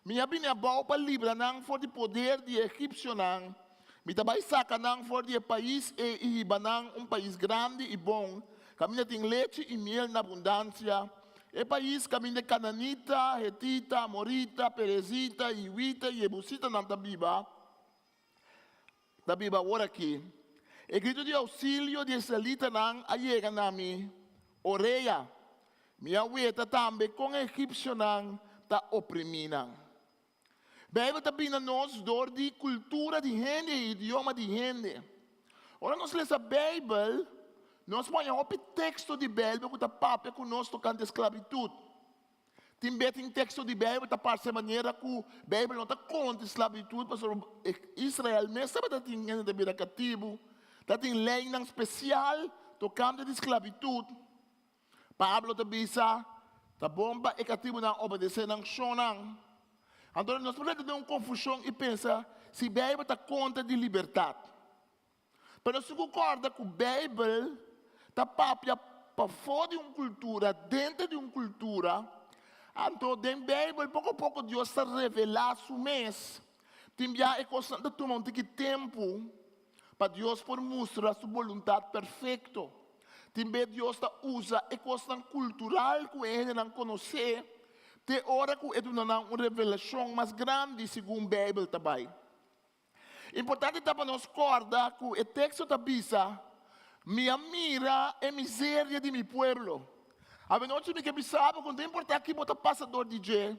Mi a bini abou pa libra nan for di poder di e egipsionan. Mi ta bai saka nan for di e pais ei i hiba nan un pais grandi i bon, kaminda tin lechi i miel na abundansia, e pais kaminda e kananita, hetita, amorita, perezita, hiwita i jebusitanan ta biba, ta biba awor aki. E gritu di ousilio di e israelitanan a yega na mi orea. Mi a weta tambe kon e egipsionan ta oprimí nan. Beibel ta bini na nos dor di kultura di hende i idioma di hende. Ora nos lesa Beibel, nos por haña hopi teksto di Beibel ku ta papia ku nos tokante sklabitut. Tin bes tin teksto di Beibel ta parse manera ku Beibel no ta kontra sklabitut pasobra Israel mes tabata tin hende ta bira katibu. Ta tin leinan spesial tokante di sklabitut. Pablo ta bisa, Ta bon pa e katibunan obedesé nan shonnan. Anto nos por mete den un konfushon i pensa si Beibel ta kontra di libertat. Pero nos tin ku kòrda ku Beibel ta papia pafó di un kultura, denter di un kultura. Anto den Beibel poko poko Dios ta revelá su mes. Tin bia e kosnan ta tuma un tiki tempu. Pa Dios por mustra su boluntat perfekto. Tin bes Dios ta usa e kosnan kultural ku e hendenan konosé te ora ku e duna nan un revelashon mas grandi segun Beibel ta bai. Importante ta pa nos kòrda ku e teksto ta bisa, Mi a mira e miseria di mi pueblo. Avenochi mi ke bisa bo ku no ta importá ki bo ta pasa dor di dje,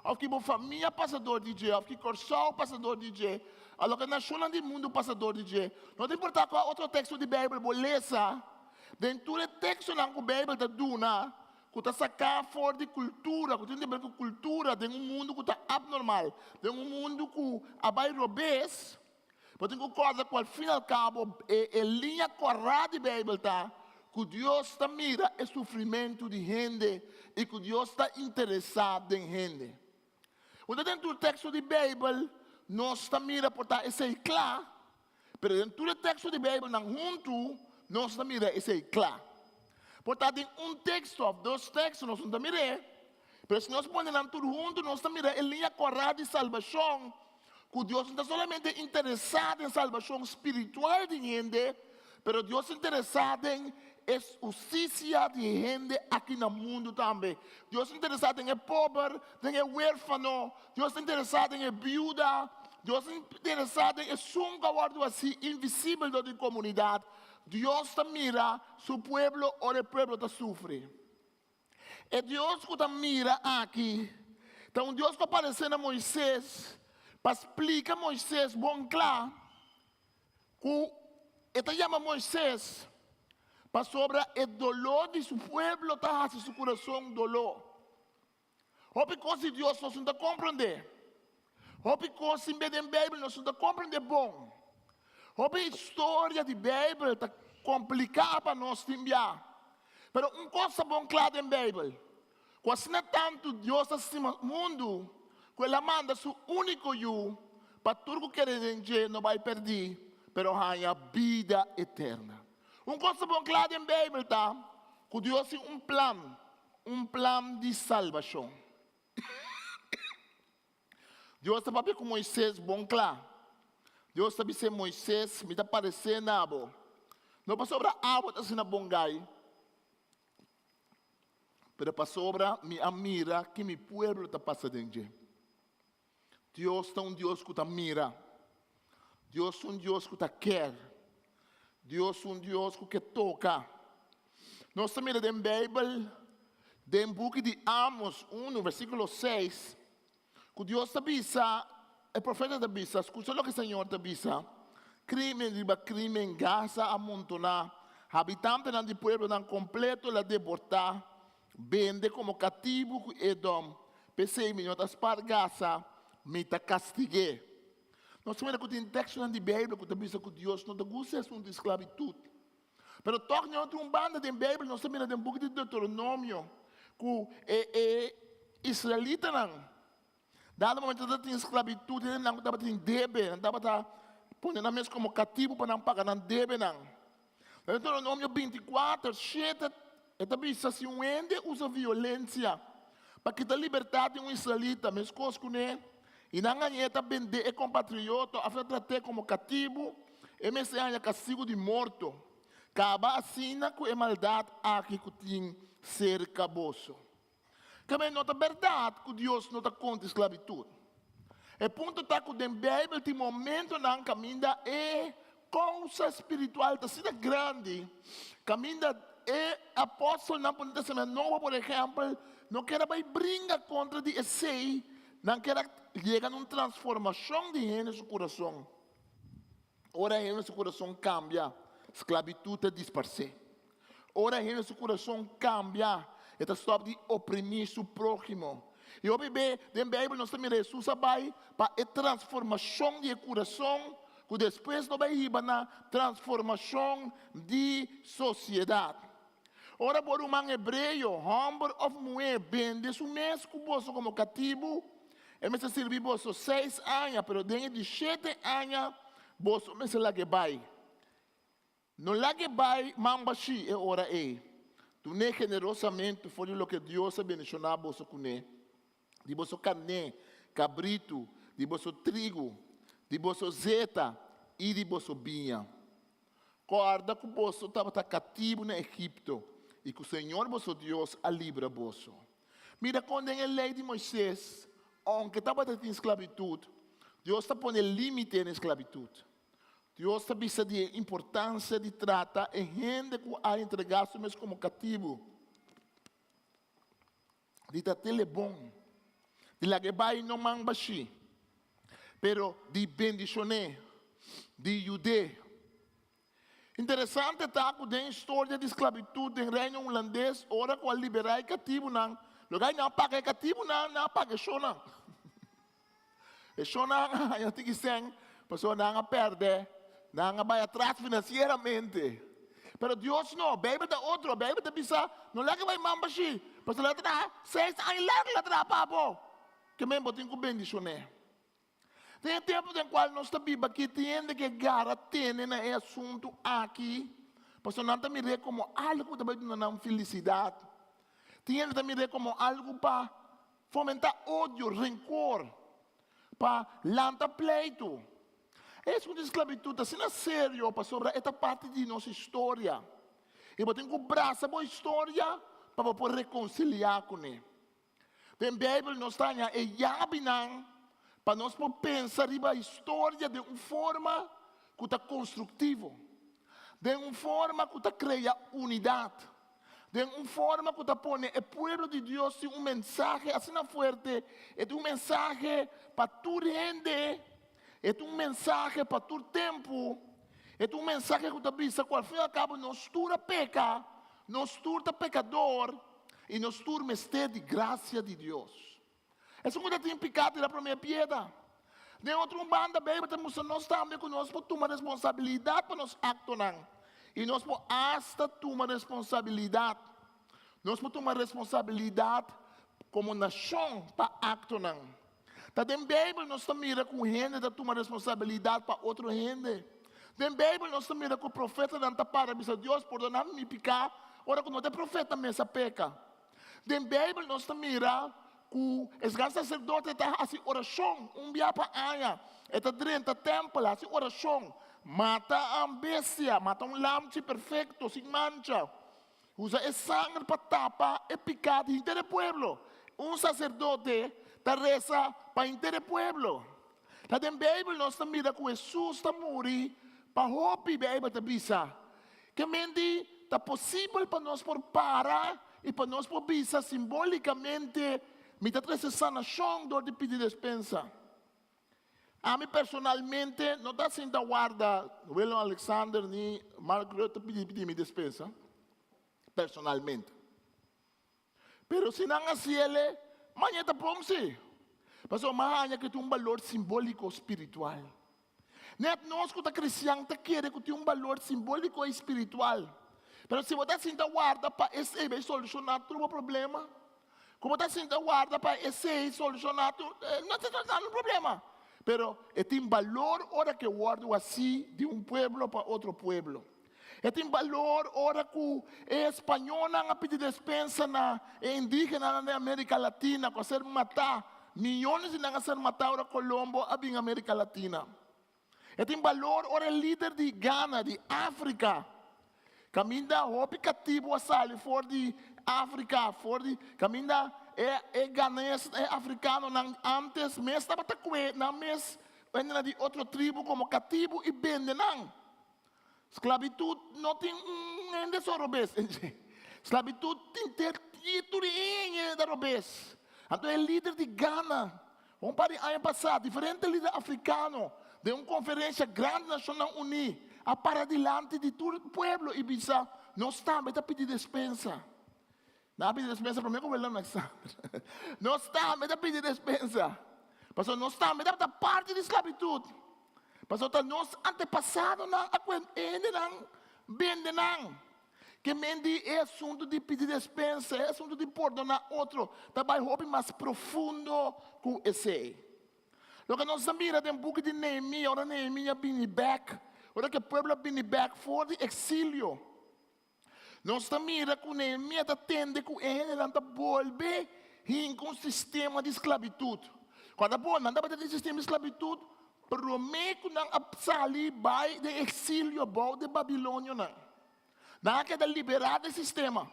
òf ki bo famia pasa dor di dje, òf ki Kòrsou pasa dor di dje, òf loke nashonnan di mundu pasa dor di dje, no ta importá kua otro teksto di Beibel bo lesa, den tur e tekstonan ku Beibel ta duna. ku ta saká for di kultura, ku tin di ber ku kultura den un mundu ku ta abnormal, den un mundu ku a bai robes. Bo tin ku kòrda ku al fin al kabo e e liña kòrá di Beibel ta ku Dios ta mira e sufrimentu di hende i ku Dios ta interesá den hende. Unda den tur teksto di Beibel nos ta mira por ta esei kla, pero den tur e teksto di Beibelnan huntu nos ta mira esei kla. Por ta den un teksto òf dos teksto nos no ta mir'é, pero si nos pone nan tur huntu nos ta mira e liña kòrá di salbashon ku Dios no ta solamente interesá den salbashon spiritual di hende, pero Dios ta interesá den e hustisia di hende aki na mundu tambe. Dios ta interesá den e pober, den e huérfano, Dios ta interesá den e biuda, Dios ta interesá den esun ku a wòrdu hasí invisibel dor di komunidat. Dios ta mira su pueblo ora e pueblo ta sufri. E Dios ku ta mira aki ta un Dios ku a paresé na Moises pa splika Moises bon kla ku e ta yama Moises pasobra e doló di su pueblo ta hasi su kurason doló. Hopi kos di Dios nos no ta komprondé. Hopi kos sin be den Beibel nos no ta komprondé bon. Hopi historia di Beibel ta kompliká pa nos tin bia. Pero un kos ta bon kla den Beibel, ku asina tantu Dios ta stima mundu ku el a manda su úniko Yu pa tur ku kere den dje no bai pèrdí, pero haña bida eterna. Un kos ta bon kla den Beibel ta ku Dios tin un plan, un plan di salbashon. Dios ta papia ku Moises bon kla. Dios ta bis'é, Moises, mi ta paresé na bo. No pasobra abo ta asina bon gai, pero pasobra mi a mira ki mi pueblo ta pasa den dje. Dios ta un Dios ku ta mira. Dios ta un Dios ku ta ker. Dios ta un Dios ku ke toka. Nos ta mira den Beibel, den buki di Amos 1, versíkulo 6, ku Dios ta bisa, e profeta ta bisa, skucha loke Señor ta bisa, Krímen riba krímen, Gaza a montoná, habitantenan di pueblonan kompleto el a deportá, bende komo katibu ku Edom, p'esei mi no ta spar Gaza, mi ta kastig'é. Nos ta mira ku tin tekstonan di Beibel ku ta bisa ku Dios no ta gusta e asuntu di sklabitut. Pero tòg no tin un banda den Beibel, nos ta mira den buki di Deuteronomio ku e e israelitanan dado momento tabatin sklabitut, hendenan ku tabatin debe, nan tabata pone nan mes komo katibu pa nan paga nan debenan. Na Deuteronomio bintikuater, shete e ta bisa si un hende usa violensia pa kita libertat di un israelita meskos kuné i nan hañ'é ta bendé e kompatriota òf ta trat'é komo katibu, E mester haña kastigu di morto. Kaba asina ku e maldat aki ku tin serka boso. Kaba no ta bèrdat ku Dios no ta kontra sklabitut. E punto ta ku den Beibel tin momentonan kaminda e kousa spiritual ta asina grandi, kaminda e apòstelnan por Testament Nobo por ehèmpel no ker a bai bringa kontra di esei, nan ker a yega na un transformashon di hende su kurason. Ora hende su kurason kambia, sklabitut ta disparsé. Ora hende su kurason kambia, e ta stòp di oprimí su próhimo. I hopi be den Beibel nos ta mira Hesus a bai pa e transformashon di e kurason ku despues lo bai hiba na transformashon di sosiedat. Ora bo ruman hebreo, hòmber òf muhé, bende su mes ku boso komo katibu, e mester sirbi boso seis aña, pero den e di shete aña boso mester lag'é bai. No lag'é bai man bashí e ora ei. Dun'é generosamente for di loke Dios a bendishoná boso kuné, di boso karné, kabritu, di boso trigu, di boso zeta i di boso biña. Kòrda ku boso tabata katibu na Egipto i ku Señor boso Dios a libra boso. Mira kon den e Lei di Moisés, ounke tabata tin sklabitut, Dios ta pone límite na e sklabitut. Dios ta bisa di e importansia di trata e hende ku a entregá su mes komo katibu, di trat'é bon, di lag'é bai no man bashí, pero di bendishon'é, di yud'é. Interesante ta ku den historia di sklabitut den Reino Hulandes, ora ku a liberá e katibunan, loke nan a paga e katibunan, nan a paga e shonnan. E shonnan a haña tiki sèn pasobra nan a pèrdè, nan a bai atras finansieramente. Pero Dios no, Beibel ta otro, Beibel ta bisa, no laga bai man bashí, pasobra el a traha seis aña largu el a traha pa bo. Ke men bo tin ku bendishon'é. Den e tempu den kual nos ta biba aki, tin hende ke gara tene na e asuntu aki, pasobra nan ta mir'é komo algu ku ta bai duna nan felisidat. Tin hende ta mir'é komo algu pa fomentá odio, renkor, pa lanta pleitu. E asuntu di sklabitut ta asina serio pasobra e ta parti di nos historia. I bo tin ku brasa bo historia pa bo por rekonsiliá kuné. Den Beibel nos ta haña e yabinan pa nos por pensa riba historia den un forma ku ta konstruktivo, den un forma ku ta krea unidat, den un forma ku ta pone e pueblo di Dios tin un mensahe asina fuerte, e tin un mensahe pa tur hende, e tin un mensahe pa tur tempu, e tin un mensahe ku ta bisa ku al fin i al kabo nos tur a peka, nos tur ta pekador, I nos tur mester di grasia di Dios. Esun ku ta tin piká tira promé piedra. Den otro un banda, Beibel ta mustra nos tambe ku nos por tuma responsabilidat pa nos aktonan. I nos por asta tuma responsabilidat. Nos por tuma responsabilidat komo nashon pa aktonan. Ta den Beibel nos ta mira ku hende ta tuma responsabilidat pa otro hende. Den Beibel nos ta mira ku profetanan ta para bisa Dios, Pordoná mi mi piká, ora ku no ta e profeta mes a peka. Den Beibel nos ta mira ku e gran saserdote ta hasi orashon un bia pa aña. E ta drenta tèmpel hasi orashon, mata un bestia, mata un lamchi perfekto, sin mancha. Usa e sanger pa tapa e piká di henter e pueblo. Un saserdote ta resa pa henter e pueblo. Ta den Beibel nos ta mira ku Hesus ta muri pa hopi. Beibel ta bisa ke menti ta posibel pa nos por para i pa nos por bisa simbolikamente, Mi ta trese sanashon dor di pidi despensa. Ami personalmente no ta sinta warda Willem Alexander ni Mark Rutte pidi pidi mi despensa, personalmente. Pero si nan hasiele, maña ta pon si. Pasobra mi a haña ku tin un balor simbóliko spiritual. Net nos ku ta kristian ta kere ku tin un balor simbóliko i spiritual. Pero si bo ta sinta warda pa esei bai solushoná tur bo problema, ku bo ta sinta warda pa esei solushoná tur, no ta solushoná tur problema. Pero e tin balor ora ku e wòrdu hasí di un pueblo pa otro pueblo. E tin balor ora ku e españolnan a pidi despensa na e indígenanan den Amérika Latina ku a ser matá, miyones di nan a ser matá ora Colombo a bin Amérika Latina. E tin balor ora e lider di Ghana, di Afrika, kaminda hopi katibu a sali for di Afrika, for di kaminda e e Ghanes, e afrikanonan ántes mes tabata kue nan mes hendenan di otro tribu komo katibu i bende nan. Sklabitut no tin un hende so robes. Sklabitut tin tur hende ta robes. Anto e lider di Ghana, un par di aña pasá, diferente lider afrikano den un konferensia grandi Nashonnan Uní a para dilanti di tur pueblo i bisa, Nos tambe ta pidi despensa. Nan a pidi despensa promé ku Willem Alexander. Nos tambe ta pidi despensa. Pasobra nos tambe tabata parti di sklabitut. Pasobra ta nos antepasadonan a kue hendenan bende nan. Ke men di e asuntu di pidi despensa, e asuntu di pordoná otro ta bai hopi mas profundo ku esei. Loke nos ta mira den buki di Nehemia, ora Nehemia bini bèk, ora ku e pueblo a bini bèk for di eksilio, Nos ta mira ku Nehemia ta tende ku e hendenan ta bolbe hinka un sistema di sklabitut. Kòrda bo, nan tabata den sistema di sklabitut promé ku nan a sali bai den eksilio bou di e babilonionan. Nan a keda liberá di e sistema.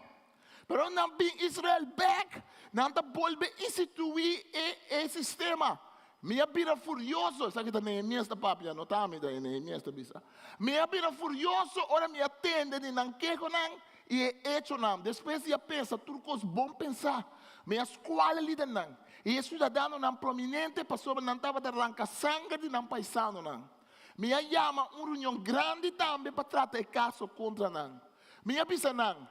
Pero nan bin Israel bèk, nan ta bolbe instituí e sistema. Mi a bira furioso, esaki ta Nehemias ta papia, no ta ami, ta Nehemias ta bisa. Mi a bira furioso ora mi a tende di nan kehonan i e echonan. Despues di a pensa tur kos bon pensá, mi a skual e lidernan i e siudadanonan prominente pasobra nan tabata ranka sanger di nan paisanonan. Mi a yama un reunion grandi tambe pa trata e kaso kontra nan. Mi a bisa nan,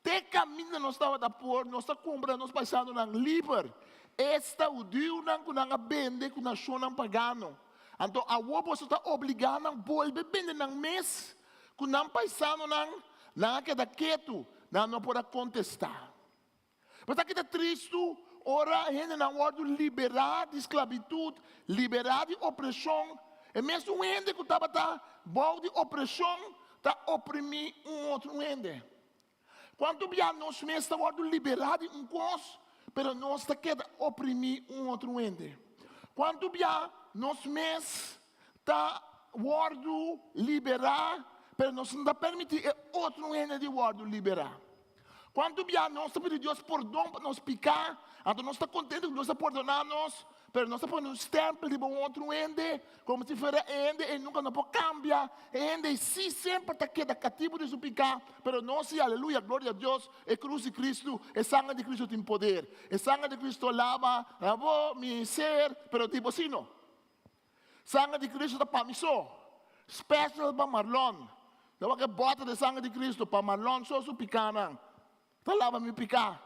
Te kaminda nos tabata por, nos a kumpra nos paisanonan liber, esta hudiunan ku nan a bende ku nashonnan pagano. Anto awor boso ta obligá nan bolbe bende nan mes ku nan paisanonan? Nan a keda ketu, nan no por a kontestá. Bo ta kita tristu ora hendenan wòrdu liberá di sklabitut, liberá di opreshon. E mesun hende ku tabata bou di opreshon ta oprimí un otro hende. Kuantu bia nos mes ta wòrdu liberá di un kos, pero nos ta keda oprimí un otro hende? Kuantu bia nos mes ta wòrdu liberá, pero nos no ta permití e otro hende di wòrdu liberá? Kuantu bia nos ta pidi Dios pordon pa nos piká, anto nos ta kontentu ku Dios a pordoná nos, pero nos ta pone un stèmpel riba un otro hende, komo si fuera e hende ei nunka no por kambia. E hende ei sí semper ta keda katibu di su piká, pero nos sí, aleluya, gloria a Dios, e krus di Kristu, e sanger di Kristu tin poder. E sanger di Kristu a laba bo, mi ser, pero di bo sí no. Sanger di Cristo ta pa mi so. Special pa Marlon. Ta wak e bòter di sanger di Cristo pa Marlon so su pikánan. Ta laba mi piká.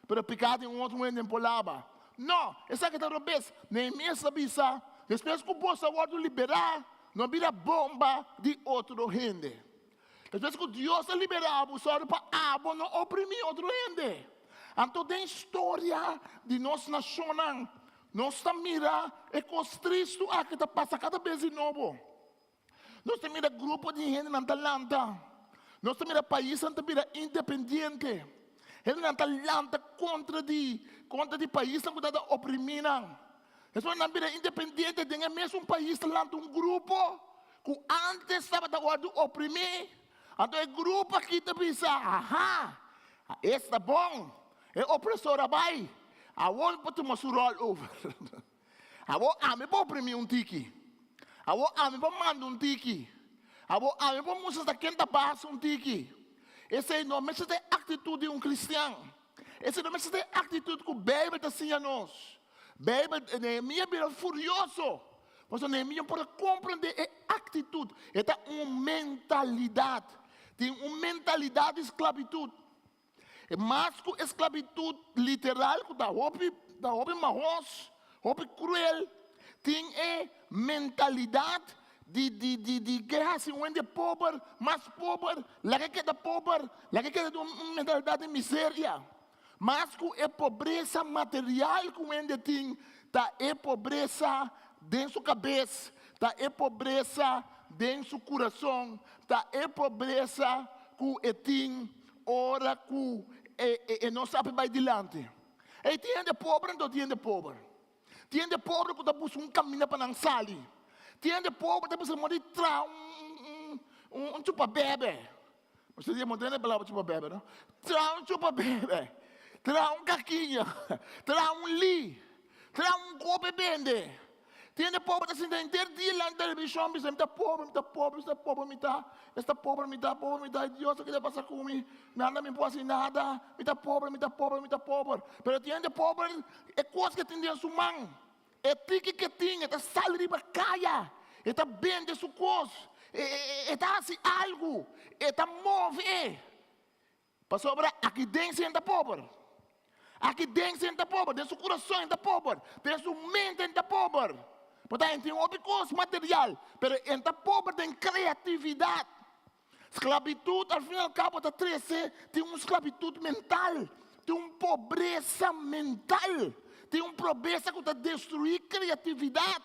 Pero piká di un otro hende por laba. No, esaki ta robes. Nehemias ta bisa, despues ku boso a wòrdu liberá, no bira bomba di otro hende. Despues ku Dios a liberá bo, sòru pa abo no oprimí otro hende. Anto den storia di nos nashonnan, Nos ta mira e kos tristu aki ta pasa kada bes di nobo. Nos ta mira grupo di hendenan ta lanta. Nos ta mira paisnan ta bira independiente. Hendenan ta lanta kontra di kontra di paisnan ku ta ta oprimí nan. Despues nan bira independiente den e mesun pais ta lanta un grupo ku antes tabata wòrdu oprimí. Anto e grupo aki ta bisa, Aha, esta bon. E opresor a bai. Awor mi por tuma su ròl over. Awor ami por oprimí un tiki. Awor ami por manda un tiki. Awor ami por mustra ta ken ta basa un tiki. Esei no mester ta e aktitut di un kristian. Esei no mester ta e aktitut ku Beibel ta siña nos. Beibel, Nehemia bira furioso. Pasobra Nehemia por a komprendé e aktitut. E ta un mentalidat. Tin un mentalidat di sklabitut. E mas ku esklabitut literal ku ta hopi ta hopi mahos, hopi kruel, tin e mentalidat di di di di ke hasi un hende pober mas pober, laga e keda pober, laga e keda den un mentalidat di miseria. Mas ku e pobresa material ku un hende tin, ta e pobresa den su kabes, ta e pobresa den su kurason, ta e pobresa ku e tin Ora ku e no sa bai dilanti. Ei tin hende pober anto tin hende pober. Tin hende pober ku ta buska un kaminda pa nan sali. Tin hende pober ta bisa mor di traha un chupa bebe. Bo sa tende e palabra chupa bebe no? Traha un chupa bebe, traha un kakiña, traha un li, traha un kope bende. Tin hende pober ta sinta henter dia lan televishon bisa mi ta pober, mi ta pober, mi ta pober mi ta, esta pober mi ta, pober mi ta, Dios a keda pasa ku mi, nada mi por hasi nada, mi ta pober, mi ta pober, mi ta pober. Pero tin hende pober e kos ke tin den su man, e tiki ke tin, e ta sali riba kaya, e ta bende su kos, e ta hasi algu, e ta move. Pasobra aki den si hende ta pober. Aki den si hende ta pober. Den su kurason hende ta pober. Den su mente hende ta pober. Por ta hende tin hopi kos material, pero hende ta pober den kreatividat. Sklabitut al fin al kabo ta trese tin un sklabitut mental, tin un pobresa mental, tin un pobresa ku ta destruí kreatividat,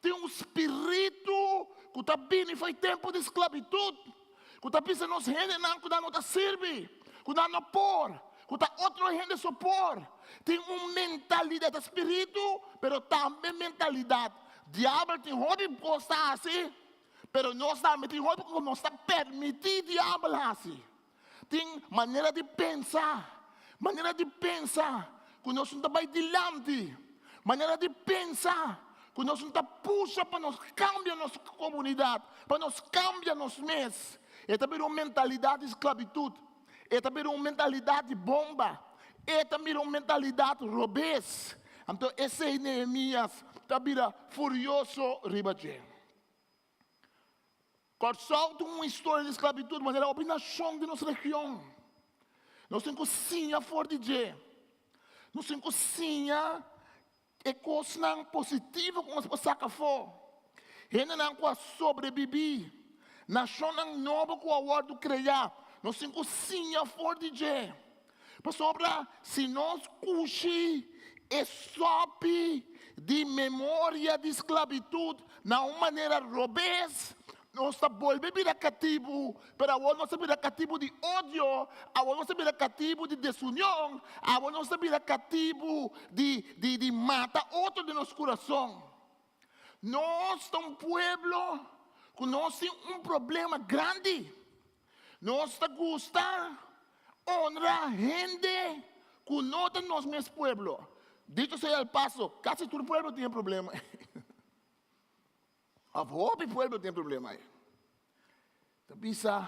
tin un spiritu ku ta bini for e tempu di sklabitut. Ku ta bisa nos hendenan ku nan no ta sirbi, ku nan no por, ku ta otro hende so por. Tin un mentalidat, ta spiritu, pero tambe mentalidat. Diabel tin hopi kos ta hasi, pero nos tambe tin hopi kos ku nos ta permití diabel hasi. Tin manera di pensa, manera di pensa ku nos no ta bai dilanti, manera di pensa ku nos no ta pusha pa nos kambia nos komunidat, pa nos kambia nos mes. E ta bira un mentalidat di sklabitut, e ta bira un mentalidat di bomba, e ta bira un mentalidat robes. Anto esei Nehemias ta bira furioso riba dje. Kòrsou tin un historia di sklabitut manera hopi nashon di nos region. Nos tin ku siña for di dje. Nos tin ku siña e kosnan positivo ku nos por saka afó. Hendenan ku a sobrebibí, nashonnan nobo ku a wòrdu kreá, nos tin ku siña for di dje. Pasobra si nos kushi e sòpi di memoria di sklabitut na un manera robes, nos ta bolbe bira katibu, pero awor nos ta bira katibu di odio, awor nos ta bira katibu di desunion, awor nos ta bira katibu di di di mata otro den nos kurason. Nos ta un pueblo ku nos tin un problema grandi. Nos ta gusta honra hende ku no ta nos mes pueblo. Dicho sea el paso, kasi tur pueblo tin e problema ei. Of hopi pueblo tin e problema ei. Ta bisa,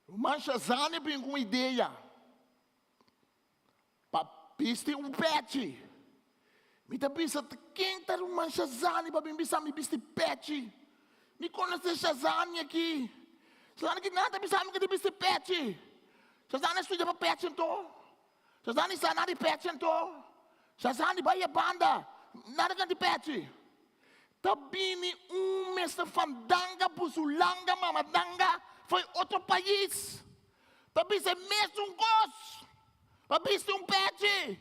Ruman Shazani bin ku un idea pa bisti un pechi. Mi ta bisa, ken ta ruman Shazani pa bin bisa mi bisti pechi? Mi konosé Shazani aki. Shazani ki nan ta bisa mi ku ta bisti pechi. Shazani a studia pa pechi anto. Shazani sa nada di pechi anto. Shazani bai e banda, nada kan di pechi. Ta bini un mester fandanga, busulanga, mamadanga fo'i otro pais. Ta bisa e mesun kos. Pa bisti un pechi.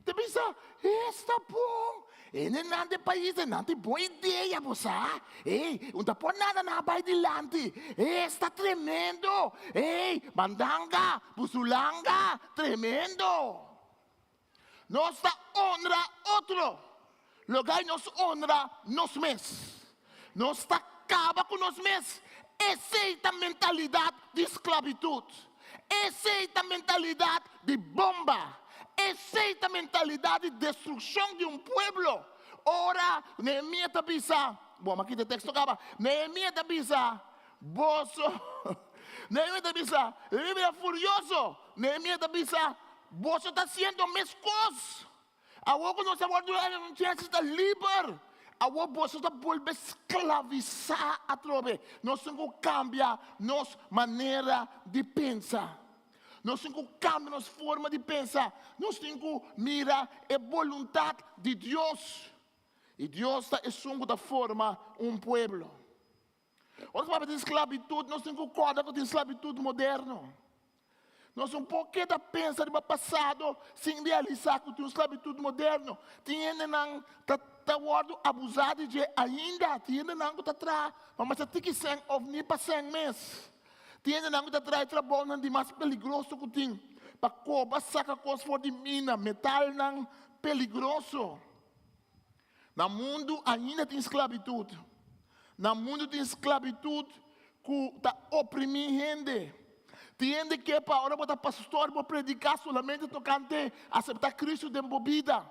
Ta bisa, esta bon. Hendenan den pais nan tin bon idea, bo sa. Ey, un ta por nada nan a bai dilanti. Esta tremendo. Ey, mandanga, busulanga, tremendo. Nos ta honra otro, loga nos honra nos mes. Nos ta kaba ku nos mes. Esei ta mentalidat di sklabitut. Esei ta mentalidat di bomba. Esei ta mentalidat di destrukshon di un pueblo. Ora Nehemia ta bisa, bon, mi a kita e teksto kaba. Nehemia ta bisa, Boso, Nehemia ta bisa, Nehemia bira furioso. Nehemia ta bisa, Boso ta haciendo mescos. Awor cu nos a worde un chance ta liber, awor boso ta bolbe sclavisa atrobe. Nos tin cu cambia nos manera di pensa. Nos tin cu cambia nos forma di pensa. Nos tin cu mira e boluntad di Dios. Y Dios ta esun cu ta forma un pueblo. Ora nos papia di sklabitut, nos tin ku kòrda ku tin sklabitut moderno. Nos no por keda pensa riba pasado sin realisá ku tin un sklabitut moderno. Tin hendenan ta ta wòrdu abusá di dje ainda. Tin hendenan ku ta traha pa masha tiki sèn òf ni pa sèn mes. Tin hendenan ku ta traha e trabounan di mas peligroso ku tin, pa koba saka kos for di mina, metalnan peligroso. Na mundu ainda tin sklabitut. Na mundu tin sklabitut ku ta oprimí hende. Tin hende ke pa ora bo ta pastor bo prediká solamente tokante aseptá Kristu den bo bida.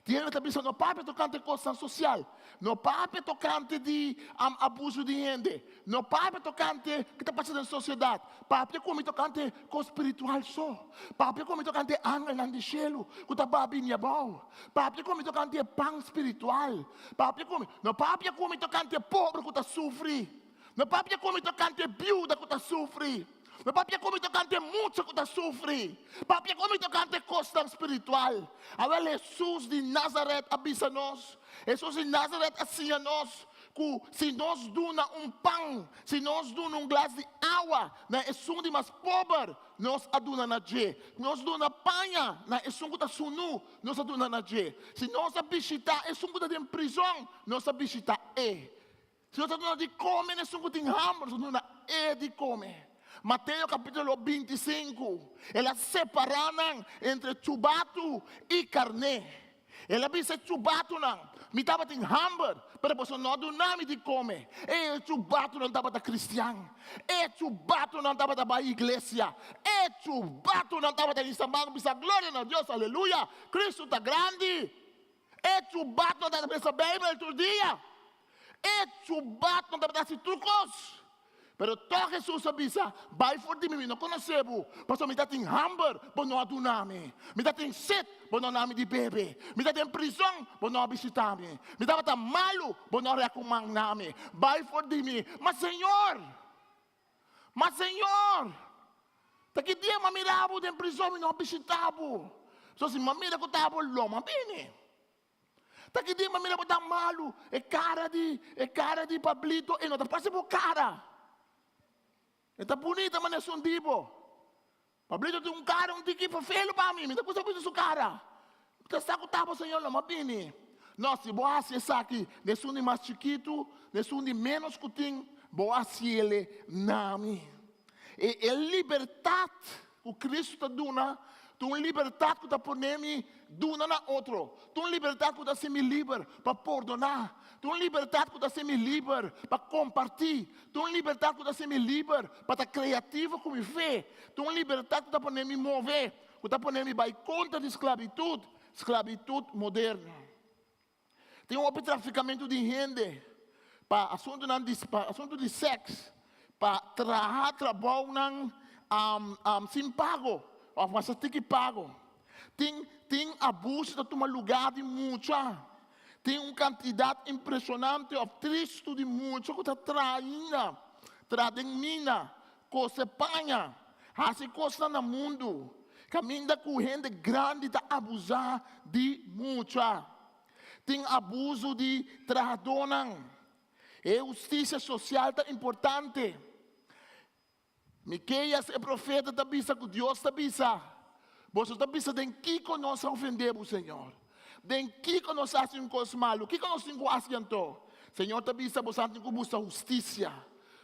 Tin hende ta bisa no papia tokante kosnan sosial, no papia tokante di abuso di hende, no papia tokante ke ta pasa den sosiedat. Papia ku mi tokante kos spiritual so. Papia ku mi tokante angelnan di shelu ku ta baha bini abou. Papia ku mi tokante e pan spiritual. Papia ku mi, no papia ku mi tokante e pobre ku ta sufri. No papia ku mi tokante e biuda ku ta sufri. No papia ku mi tokante e mucha ku ta sufri. Papia ku mi tokante kosnan spiritual. Awel Hesus di Nazaret a bisa nos, Hesus di Nazaret a siña nos ku si nos duna un pan, si nos duna un glas di awa na esun di mas pober, nos a duna na dje. Nos duna paña na esun ku ta sunu, nos a duna na dje. Si nos a bishitá esun ku ta den prizòn, nos a bishitá e. Si nos a duna di kome na esun ku tin hamber, nos a duna e di kome. Mateo kapítulo 25, el a separá nan entre chubatu i karné. El a bisa e chubatunan, Mi tabatin hamber, pero boso no a duna mi di kome. E chubatunan tabata kristian. E chubatunan tabata bai iglesia. E chubatunan tabata hisa man bisa, Gloria na Dios, aleluya, Kristu ta grandi. E chubatunan tabata lesa Beibel tur dia. E chubatunan tabata hasi tur kos. Pero tòg Hesus a bisa, Bai for di mi, mi no konosé bo, pasobra mi ta tin hamber, bo no a duna mi, mi ta tin set, bo no a duna mi di bebe, mi ta den prizon, bo no a bishitá mi, mi tabata malu, bo no a rekomandá mi. Bai for di mi. Ma Señor, ma Señor, ta ki dia mi a mira bo den prizon, mi no a bishitá bo? Pasobra si mi a mira ku ta bo, lo mi a bini. Ta ki dia mi a mira bo ta malu, e kara di, e kara di Pablito e no ta parse bo kara. E ta bunita manera esun di bo. Pablito tin un kara un tiki fefelu pa mi, mi ta gusta bisa su kara. Mi ta sa ku ta bo Señor lo mi a bini. No, si bo hasi esaki na esun di mas chikitu, na esun di ménos ku tin, bo hasiele na mi. E e libertat ku Kristu ta duna ta un libertat ku ta pone mi duna na otro. Ta un libertat ku ta hasi mi liber pa pordoná. Ta un libertat ku ta hasi mi liber pa kompartí. Ta un libertat ku ta hasi mi liber pa ta kreativo ku mi fe. Ta un libertat ku ta pone mi move, ku ta pone mi bai kontra di sklabitut, sklabitut moderno. Tin hopi trafikamentu di hende pa asuntunan di pa asuntu di sèks, pa traha trabounan sin pago òf masha tiki pago. Tin tin abuso ta tuma lugá di mucha. Tin un kantidat impreshonante òf tristu di mucha ku ta traha ainda, traha den mina, kose paña, hasi kosnan na mundu kaminda ku hende grandi ta abusá di mucha. Tin abuso di trahadónan. E hustisia sosial ta importante. Mikéas e profeta ta bisa ku Dios ta bisa, Boso ta bisa den kiko nos a ofendé bo, Señor? Den kiko nos a hasi un kos malu? Kiko nos tin ku hasi anto? Señor ta bisa, Boso tin ku buska hustisia.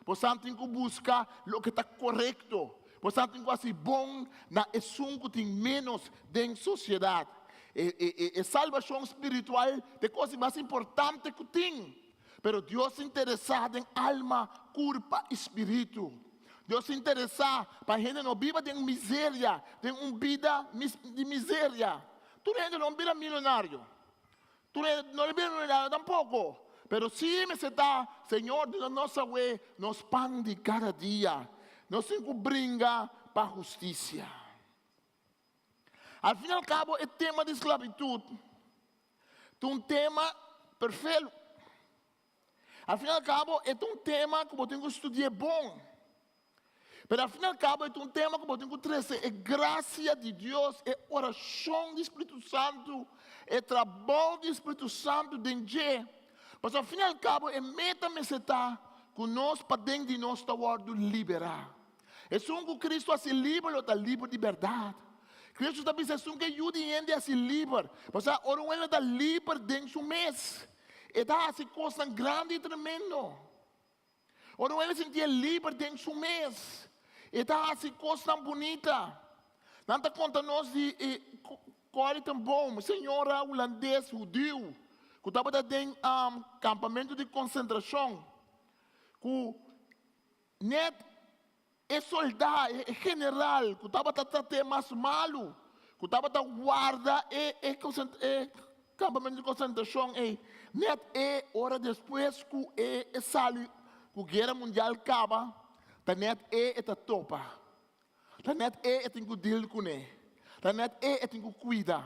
Boso tin ku buska loke ta korekto. Boso tin ku hasi bon na esun ku tin ménos den sosiedat. E salbashon spiritual ta e kos di mas importante ku tin. Pero Dios ta interesá den alma, kurpa i spiritu. Dios ta interesá pa hende no biba den miseria, den un bida di miseria. Tur hende no bira milionario. Tur hende no bira milionario tampoko. Pero si mester ta, Señor duna nos awe nos pan di kada dia. Nos tin ku bringa pa hustisia. Al fin i al kabo e tema di sklabitut ta un tema perfelu. Al fin i al kabo e ta un tema ku bo tin ku studi'é bon. Pero al fin i al kabo e ta un tema ku bo tin ku trese e grasia di Dios, e orashon di Spiritu Santu, e trabou di Spiritu Santu den dje. Pasobra al fin i al kabo e meta mester ta ku nos paden di nos ta wòrdu liberá. Esun ku Kristu hasi liber lo ta liber di bèrdat. Kristu ta bisa esun ku e Yu di hende hasi liber. Pasobra ora un hende ta liber den su mes, e ta hasi kosnan grandi i tremendo. Ora un hende sintié liber den su mes, e ta hasi kosnan bunita. Nan ta konta nos di e Corrie ten Boom, señora hulandes hudiu ku tabata den kampamentu di konsentrashon, ku Net e soldá, e general ku tabata trat'é mas malu, ku tabata warda e e e kampamentu di konsentrashon ei, net e ora despues ku e e sali ku guera mundial kaba, ta net e e ta topa. Ta net e e tin ku deal kuné. Ta net e e tin ku kuida.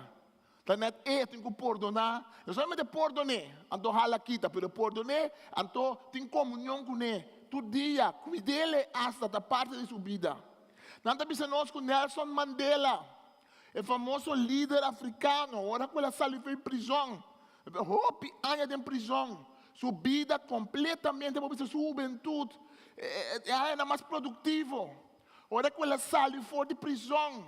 Ta net e e tin ku pordoná. No solamente pordoné, anto hala kita, pero pordoné, anto tin komunion kuné tur dia, kuid'é asta ta parti di su bida. Nan ta bisa nos ku Nelson Mandela, e famoso lider afrikano, ora ku el a sali for di prizòn, Hopi aña den prizon, su bida completamente, bo bisa su hubentud, e añanan mas productivo. Ora cu el a sali for di prizon,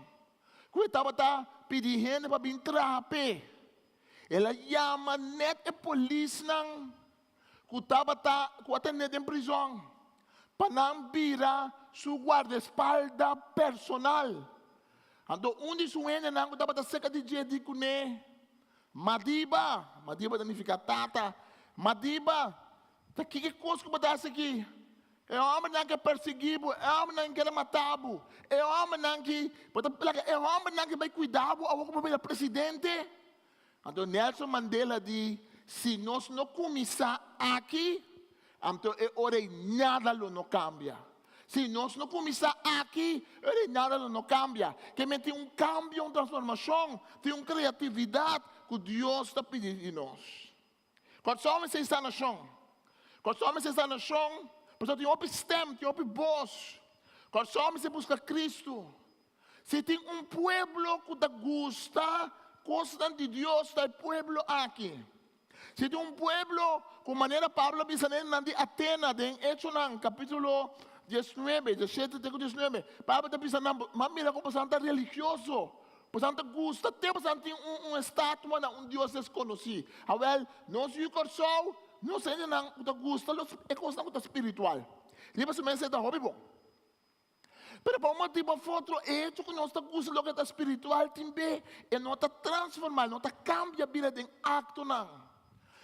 cu e tabata pidi hende pa bin traha p'e, el a yama net e polisnan cu tabata, cu a tene den prizon, pa nan bira su guardaespalda personal. Anto un di su hendenan cu tabata cerca di dje di cune, Madiba, Madiba ta nifiká tata. Madiba, ta kiko kos ku bo ta hasi aki? E hòmbernan ke persiguí bo, e hòmbernan ke kere mata bo, e hòmbernan ki bo ta laga e hòmbernan ki bai kuida bo awor ku bo bira presidente? Anto Nelson Mandela di, si nos no kuminsá aki, anto e ora ei nada lo no kambia. Si nos no kuminsá aki, e reinado lo no kambia. Ke men tin un kambio, un transformashon, tin un kreatividat ku Dios ta pidi di nos. Kòrsou mester sanashon. Kòrsou mester sanashon pasobra tin hopi stèm, tin hopi bos. Kòrsou mester buska Kristu. Si tin un pueblo ku ta gusta kosnan di Dios ta e pueblo aki. Si tin un pueblo ku manera Pablo a bisa na nan di Atena den Echonan kapítulo diesnuebe, diesshete te ku diesnuebe, Pablo ta bisa nan, Bo a mira ku boso ta religioso, boso ta gusta te boso tin un estatua na un dios deskonosí. Awèl, nos yu Kòrsou, nos hendenan ku ta gusta los e kosnan ku ta spiritual. Riba su mes e ta hopi bon. Pero pa un motibu of otro, e hecho ku nos ta gusta loke ta spiritual tin be e no ta transformá, e no ta kambia bira den aktonan.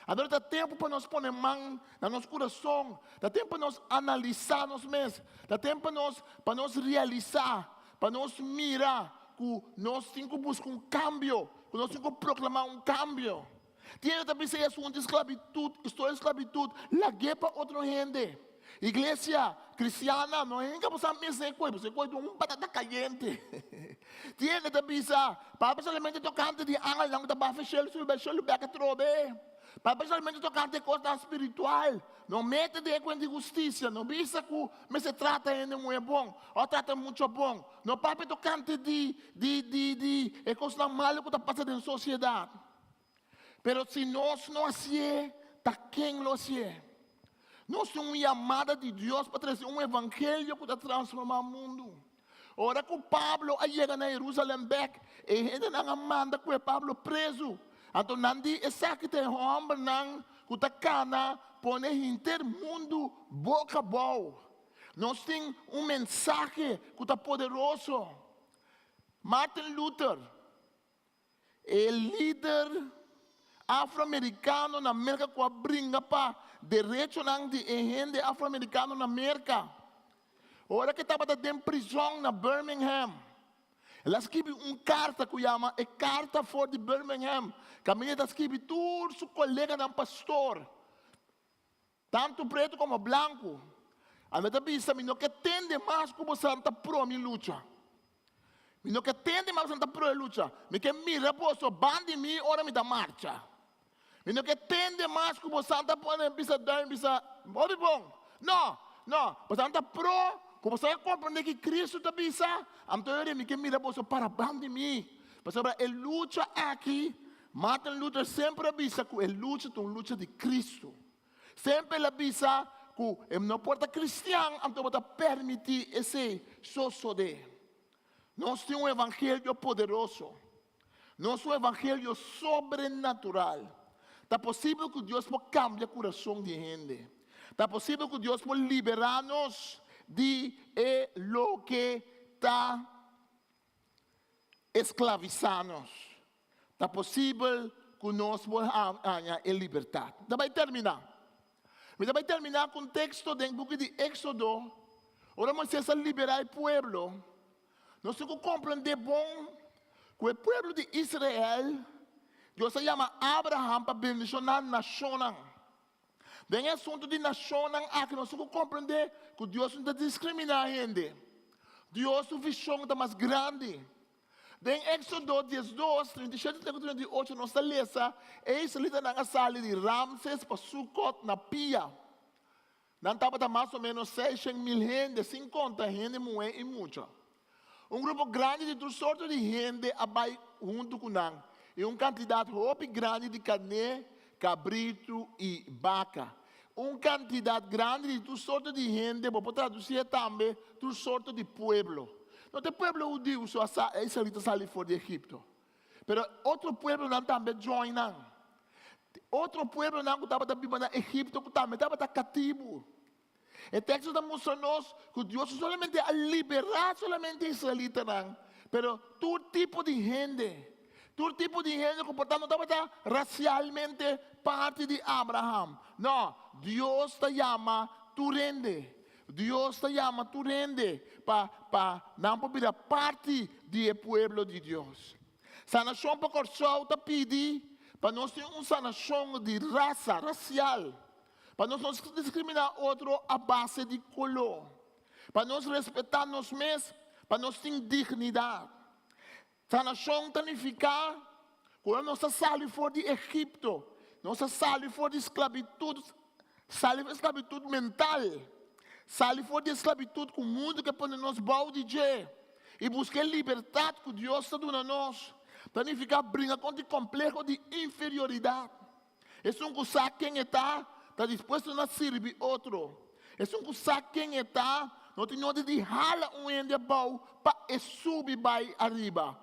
Anto ta tempu pa nos pone man na nos kurason, ta tempu pa nos analisá nos mes, ta tempu pa nos pa nos realisá, pa nos mira ku nos tin ku buska un kambio, ku nos tin ku proklamá un kambio. Tin hende ta bisa e asuntu di sklabitut, historia di sklabitut, lag'é pa otro hende. Iglesia kristiana no hinka boso a mesa e koi, boso e koi ta un batata kayente. Tin hende ta bisa, papia solamente tokante di angelnan ku ta baha shelu subi bai shelu bek atrobe. Papia solamente tokante kosnan spiritual. No mete den e kuenta di hustisia, no bisa ku mester trata hende muhé bon òf trata mucha bon. No papia tokante di di di di e kosnan malu ku ta pasa den sosiedat. Pero si nos no hasié, ta ken lo hasié? Nos tin un yamada di Dios pa trese un evangelio ku ta transformá mundu. Ora ku Pablo a yega na Herusalèm bèk, e hendenan a manda kue Pablo prezu. Anto nan di, Esaki ta e hòmbernan ku ta kana pone henter mundu boka abou. Nos tin un mensahe ku ta poderoso. Martin Luther. E lider afroamerikano na Merka ku a bringa pa derechonan di e hende afroamerikano na Merka. Ora ku e tabata den prizòn na Birmingham, el a skibi un karta ku yama E Karta for di Birmingham, kaminda e ta skibi tur su koleganan pastor, tantu pretu komo blanku. Ami ta bisa, mi no ke tende mas ku boso ta pro mi lucha. Mi no ke tende mas ku boso ta pro e lucha. Mi ke mira boso ban di mi ora mi ta marcha. Mi no ke tende mas ku boso ta pone bisa duim bisa, hopi bon. No, no, boso ta pro, ku boso a komprende ki Kristu ta bisa, anto yori mi ke mira boso para ban di mi. Pasobra e lucha aki, Martin Luther semper a bisa ku e lucha ta un lucha di Kristu. Semper el a bisa ku e no por ta kristian anto bo ta permití esei sosodé. Nos tin un evangelio poderoso. Nos un evangelio sobrenatural. Ta posibel ku Dios por kambia kurason di hende. Ta posibel ku Dios por liberá nos di e loke ta esklavisá nos. Ta posibel ku nos por haña e libertat. Mi ta bai terminá. Mi ta bai terminá ku un teksto den buki di Éksodo. Ora Moisés a liberá e pueblo, nos tin ku komprendé bon ku e pueblo di Israel, Dios a yama Abraham pa bendishoná nashonnan. Den e asuntu di nashonnan aki nos tin ku komprendé ku Dios no ta diskriminá hende. Dios su vishon ta mas grandi. Den Éksodo diesdos, 37 te ku 38 nos ta lesa, E israelitanan a sali di Ramses pa Sukot na pia. Nan tabata mas o ménos seishen mil hende, sin konta hende muhé i mucha. Un grupo grandi di tur sorto di hende a bai huntu ku nan, i un kantidat hopi grandi di karné, kabritu i baka. Un kantidat grandi di tur sorto di hende, bo por tradusié tambe tur sorto di pueblo. No ta e pueblo hudiu so a sa e israelita sali for di Egipto, pero otro pueblonan tambe a join nan. Otro pueblonan ku tabata biba na Egipto ku tambe tabata katibu. E teksto ta mustra nos ku Dios no solamente a liberá solamente e israelitanan, pero tur tipo di hende, tur tipo di hende ku por ta no tabata rasialmente parti di Abraham. No, Dios ta yama tur hende. Dios ta yama tur hende pa pa nan por bira parti di e pueblo di Dios. Sanashon pa Kòrsou ta pidi pa nos tin un sanashon di rasa, rasial. Pa nos no diskriminá otro a base di koló. Pa nos respetá nos mes, pa nos tin dignidat. Sanashon ta nifiká ku ora nos a sali for di Egipto, nos a sali for di sklabitut, sali for di sklabitut mental, sali for di e sklabitut ku mundu ke pone nos bou di dje i buska e libertat ku Dios ta duna nos. Ta nifiká bringa kontra e kompleho di inferioridat. Esun ku sa ken e ta, ta dispuesto na sirbi otro. Esun ku sa ken e ta, no tin nodi di hala un hende abou pa e subi bai ariba.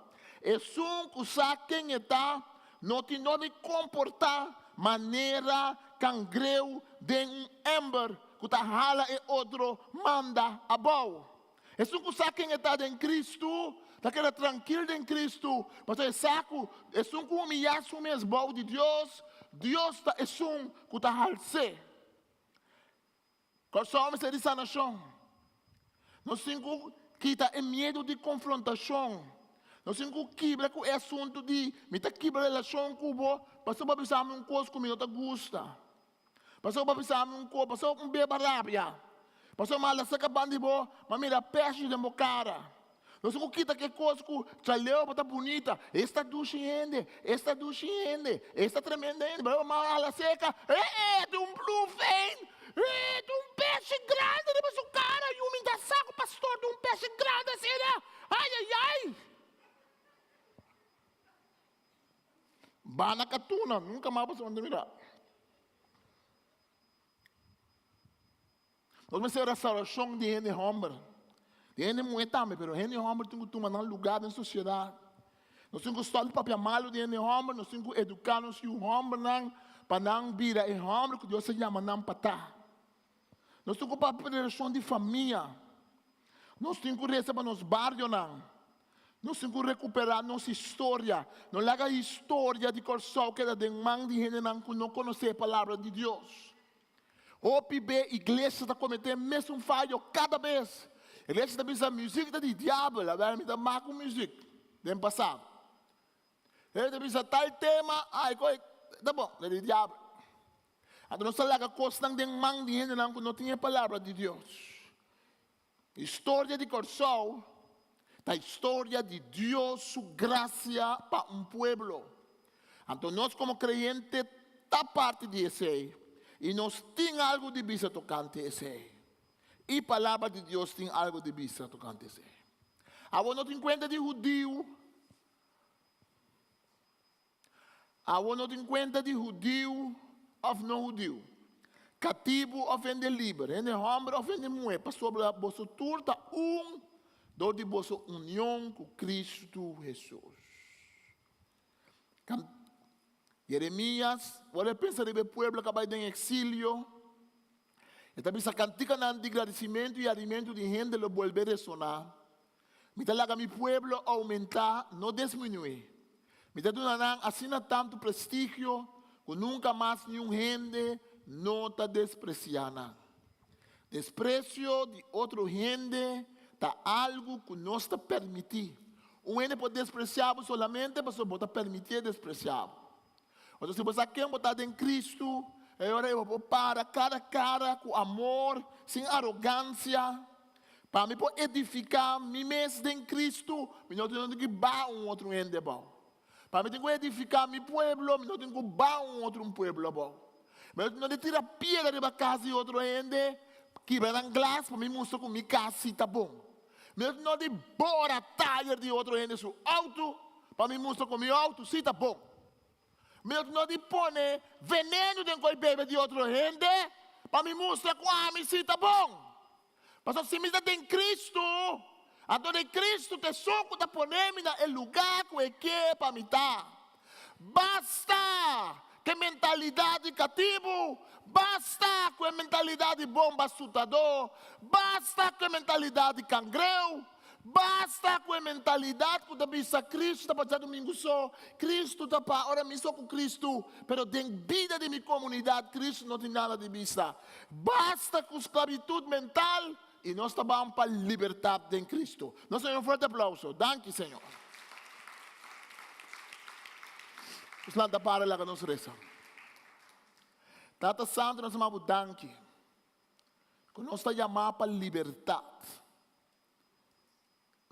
Esun ku sa ken e ta, no tin nodi komportá manera kangreu den un ember ku ta hala e otro manda abou. Esun ku sa ken e ta den Kristu, ta keda trankil den Kristu, pasobra e sa ku esun ku humiyá su mes bou di Dios, Dios ta esun ku ta hals'é. Kòrsou mester di sanashon. Nos tin ku kita e miedu di konfrontashon. Nos tin ku kibra ku e asuntu di mi ta kibra relashon ku bo pasobra bo a bisa mi un kos ku mi no ta gusta. Pasobra bo a bisa mi un kos, pasobra un beba rabia, pasobra mi a hala saka ban di bo, mi a mira pèshi den bo kara. Nos ku kita ke kos ku chaleo bo ta bunita, esta dushi hende, esta dushi hende, esta tremendo hende, pero mi a hala seka, e e tin un blue vein, e tin un pèshi grandi riba su kara, yu mi ta sa ku pastor tin un pèshi grandi asina, ai ai ai. Bana katuna, nunka mas bo ta mira. Nos mester restaurashon di hende hòmber, di hende muhé tambe, pero hende hòmber tin ku tuma nan lugá den sosiedat. Nos tin ku stòp di papia malu di hende hòmber, nos tin ku eduká nos yu hòmbernan pa nan bira e hòmber ku Dios a yama nan pa ta. Nos tin ku papia pa relashon di famia. Nos tin ku resa pa nos barionan. Nos tin ku rekuperá nos historia. No laga historia di Kòrsou keda den man di hendenan ku no konosé e Palabra di Dios. Hopi be iglesia ta kometé mesun fayo kada bes. Iglesia ta bisa muzik ta di diabel. Awor mi ta mak ku muzik den pasado. Hende ta bisa tal tema, ai koe ta bon, ta di diabel. Anto nos ta laga kosnan den man di hendenan ku no tin e Palabra di Dios. Historia di Kòrsou ta historia di Dios su grasia pa un pueblo. Anto nos komo kreyente ta parti di esei i nos tin algu di bisa tokante esei. I Palabra di Dios tin algu di bisa tokante esei. Awor no tin kuenta di hudiu. Awor no tin kuenta di hudiu òf no hudiu, katibu òf hende liber, hende hòmber òf hende muhé, pasobra boso tur ta un dor di boso union ku Kristu Hesus. Jeremias wòrdu a pensa riba e pueblo ku a bai den eksilio. E ta bisa, Kantikanan di gradisimentu i arimentu di hende lo bolbe resoná. Mi ta laga mi pueblo oumentá, no desminuí. Mi ta duna nan asina tantu prestigio ku nunka mas niun hende no ta despresiá nan. Despresio di otro hende ta algu ku nos ta permití. Un hende por despresiá bo solamente pasobra bo ta permitié despresiá bo. Anto si bo sa ken bo ta den Kristu, e ora ei bo por para kara kara ku amor, sin arogansia. Pa mi por edifiká mi mes den Kristu, mi no tin ku baha un otro hende abou. Pa mi tin ku edifiká mi pueblo, mi no tin ku baha un otro pueblo abou. Mi no tin tira piedra riba kas di otro hende, kibra nan glas pa mi mustra ku mi kas si ta bon. Mi no tin bora tayer di otro hende su auto pa mi mustra ku mi auto si ta bon. Mi no tin pone veneno den koi bebe di otro hende pa mi mustra ku ami si ta bon. Pasobra si mi ta den Kristu, anto den Kristu ta esun ku ta pone mi na e lugá ku e ke pa mi ta. Basta ku e mentalidat di katibu, basta ku e mentalidat di bomba sutadó, basta ku e mentalidat di kangreu, basta ku e mentalidat ku ta bisa Kristu ta pa djadumingu so, Kristu ta pa ora mi so ku Kristu, pero den bida di mi komunidat Kristu no tin nada di bisa. Basta ku sklabitut mental i nos ta ban pa libertat den Kristu. Nos ta duna un fuerte aplauso. Danki Señor. Nos lanta para laga nos resa. Tata Santu nos ama bo danki. Ku nos ta yamá pa libertat.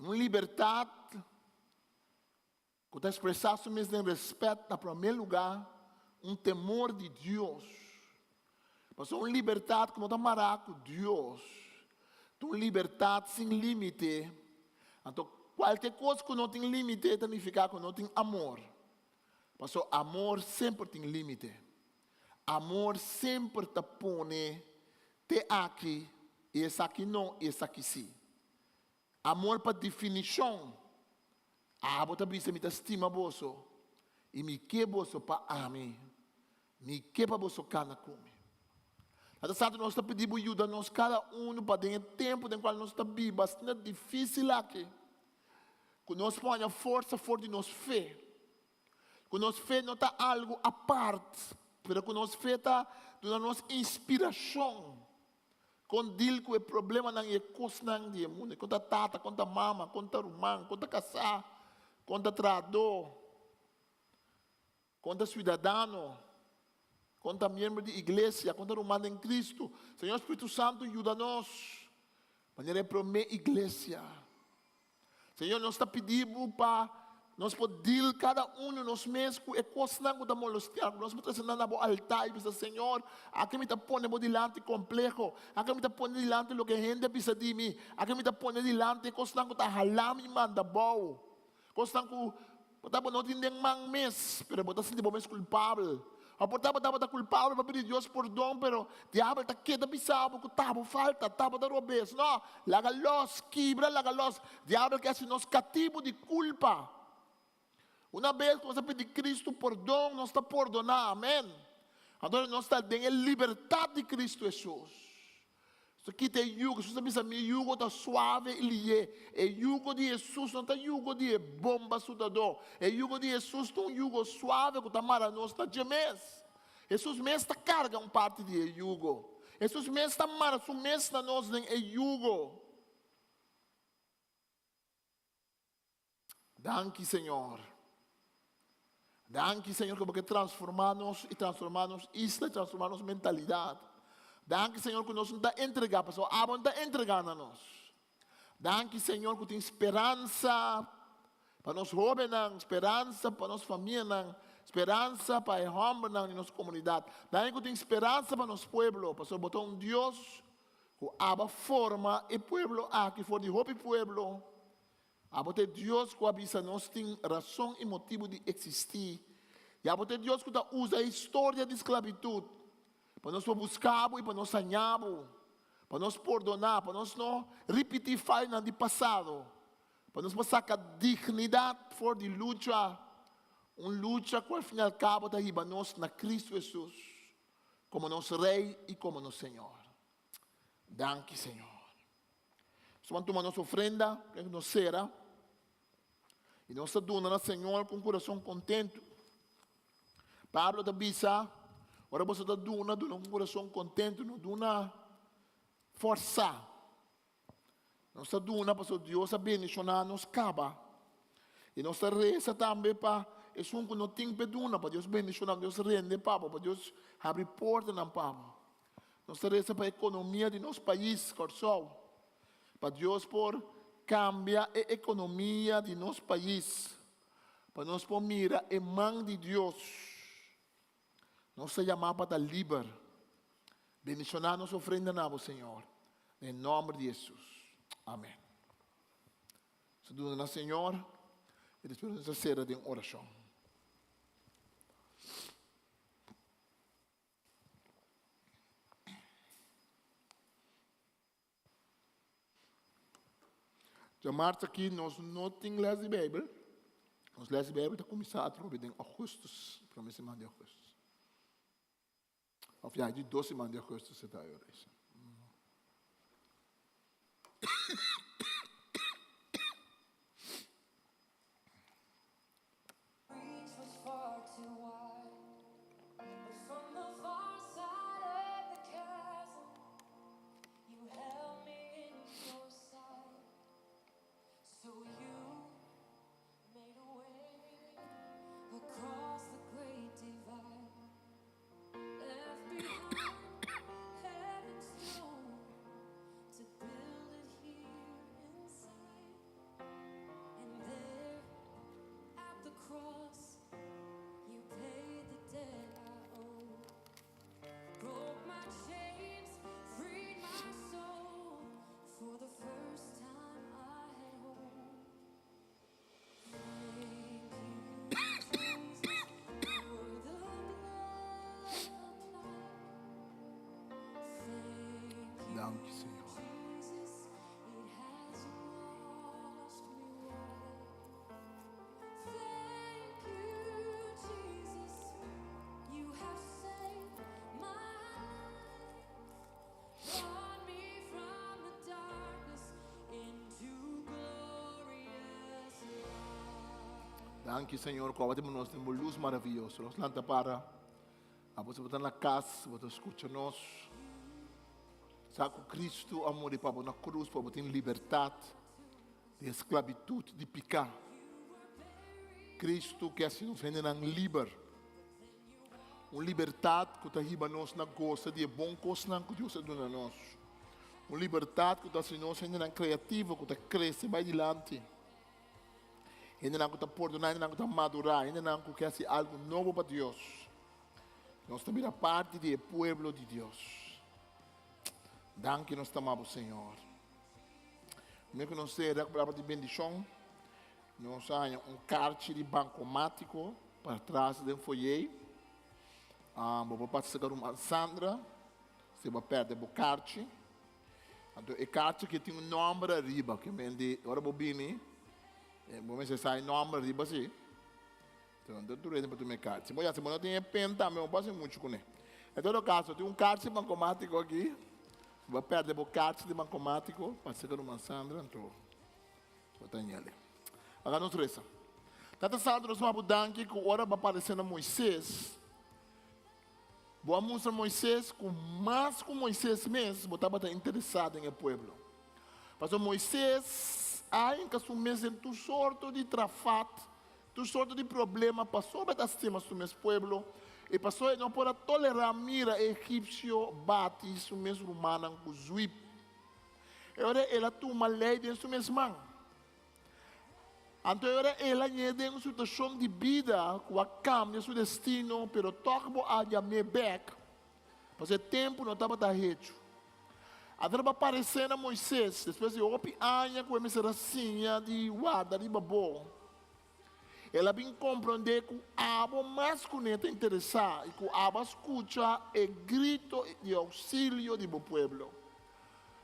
Un libertat ku ta ekspresá su mes den rèspèt na promé lugá, un temor di Dios. Pasobra un libertat ku no ta mará ku Dios ta un libertat sin límite. Anto kualke kos ku no tin límite ta nifiká ku no tin amor. Pasobra amor semper tin límite. Amor semper ta pone te aki i esaki no i esaki si. Amor pa definishon. Abo ta bisa mi ta stima boso i mi ke boso pa ami. Mi ke pa boso kana ku mi. Tata Santu nos ta pidi bo yuda nos kada unu pa den e tempu den kual nos ta biba asina difisil aki ku nos por haña forsa for di nos fe. Ku nos fe no ta algu apart, pero ku nos fe ta duna nos inspirashon kon dil ku e problemanan i e kosnan di e mundu. Kon ta tata, kon ta mama, kon ta ruman, kon ta kasá, kon ta trahadó, kon ta siudadano, kon ta miembro di iglesia, kon ta ruman den Kristu. Señor Spiritu Santu yuda nos manera e promé iglesia. Señor, nos ta pidi Bo pa nos por deal cada uno nos mes cu e cosnan cu ta molestia, cu nos por trece nan na Bo altar y bisa, Señor, aki mi ta pone Bo dilanti compleho, aki mi ta pone dilanti loke hende a bisa di mi, aki mi ta pone dilanti e cosnan cu ta hala mi manda bou, cosnan cu Por ta bo no tin den man mes, pero bo ta sinti bo mes kulpabel. Òf por ta bo tabata kulpabel pa pidi Dios pordon, pero diabel ta keda bisa bo ku ta bo falta, ta bo ta robes. No, laga lòs, kibra laga lòs. Diabel ke hasi nos katibu di kulpa. Una bes ku nos a pidi Kristu pordon, nos ta pordoná. Amen. Anto nos ta den e libertat di Kristu Hesus. Su kita e yugo. Hesus a bisa, Mi yugo ta suave i lié. E yugo di Hesus no ta yugo di e bomba sudadó. E yugo di Hesus ta un yugo suave ku ta mara nos na dje mes. Hesus mes ta karga un parti di e yugo. Hesus mes ta mara su mes na nos den e yugo. Danki Señor. Danki Señor ku bo ke transformá nos i transformá nos isla i transformá nos mentalidat. Danki Señor ku nos no ta entregá pasobra abo no ta entregá na nos. Danki Señor ku tin speransa pa nos hóbennan, speransa pa nos famianan, speransa pa e hòmbernan di nos komunidat. Danki ku tin speransa pa nos pueblo pasobra bo ta un Dios ku abo a forma e pueblo aki for di hopi pueblo. Abo ta e Dios ku a bisa nos tin rason i motibu di eksistí. I abo ta e Dios ku ta usa e historia di sklabitut pa nos por buska bo i pa nos haña bo, pa nos pordoná, pa nos no ripití fayonan di pasado, pa nos por saka dignidat for di lucha, un lucha ku al fin i al kabo ta hiba nos na Kristu Hesus komo nos Rei i komo nos Señor. Danki, Señor. Nos ban tuma nos ofrenda, den ku nos sera, i nos ta duna na Señor ku un kurason kontentu. Pablo ta bisa, ora boso ta duna, duna ku un kurason kontentu, no duna fòrsá. Nos ta duna pasobra Dios a bendishoná nos kaba. I nos ta resa tambe pa esun ku no tin p'e duna, pa Dios bendishoná, pa Dios rende pa bo, pa Dios habri portanan pa bo. Nos ta resa pa ekonomia di nos pais, Kòrsou, pa Dios por kambia e ekonomia di nos pais, pa nos por mira e man di Dios. Nos ta yamá pa ta liber. Bendishoná nos ofrenda na bo, Señor, den nòmber di Hesus. Amèn. Nos ta duna na Señor i despues nos ta sera den orashon. Djamarts aki nos no tin les di Bijbel. Nos les di Bijbel ta kuminsá atrobe den augustus, promé siman di augustus. Of ya, di dos siman di augustus e ta ayora. Danki, Señor. Danki, Señor, ku awor nos tin bo lus maravioso. Nos lanta para. Abo si bo ta na kas, bo ta skucha nos. Sa ku Kristu a muri pa bo na krus pa bo tin libertat di esklabitut di piká. Kristu ke hasi nos hendenan liber. Un libertat ku ta hiba nos na gosa di e bon kosnan ku Dios a duna nos. Un libertat ku ta hasi nos hendenan kreativo ku ta krese bai dilanti. Hendenan ku ta pordoná, hendenan ku ta madurá, hendenan ku ke hasi algu nobo pa Dios. Nos ta bira parti di e pueblo di Dios. Danki nos ta ama bo, Señor. Promé ku nos sera ku palabra di bendishon, nos a haña un karchi di bankomátiko pa tras den foyer. Ah, bo por pasa serka ruman Sandra si bo a pèrdè bo karchi. Anto e karchi aki tin un nòmber ariba, ke men di ora bo bini, bo mester sa e nòmber ariba si. Enton tur hende por tuma e karchi. Bo ya si bo no tin e pen tambe bo por hasi muchu kuné. En todo kaso tin un karchi bankomátiko aki. Si bo a pèrdè bo karchi di bankomátiko, pasa ku ruman Sandra anto bo ta ñele. Laga nos resa. Tata Santu nos maba bo danki ku ora bo a paresé na Moises, bo a mustra Moises ku mas ku Moises mes bo tabata interesá den e pueblo. Pasobra Moises a hinka su mes den tur sorto di trafat. Tur sorto di problema pasobra e ta stima su mes pueblo i pasobra e no por a tolerá mira e egipsio bati su mes rumannan ku zwip. E ora el a tuma lei den su mes man. Anto e ora el a ñe den un situashon di bida ku a kambia su destino, pero tòg bo a yam'é bèk, pasobra e tempu no tabata hechu. Anto bo a paresé na Moises despues di hopi aña ku e mester a siña di warda riba bo. El a bin komprondé ku abo mas kuné ta interesá i ku abo a skucha e grito di ousilio di bo pueblo.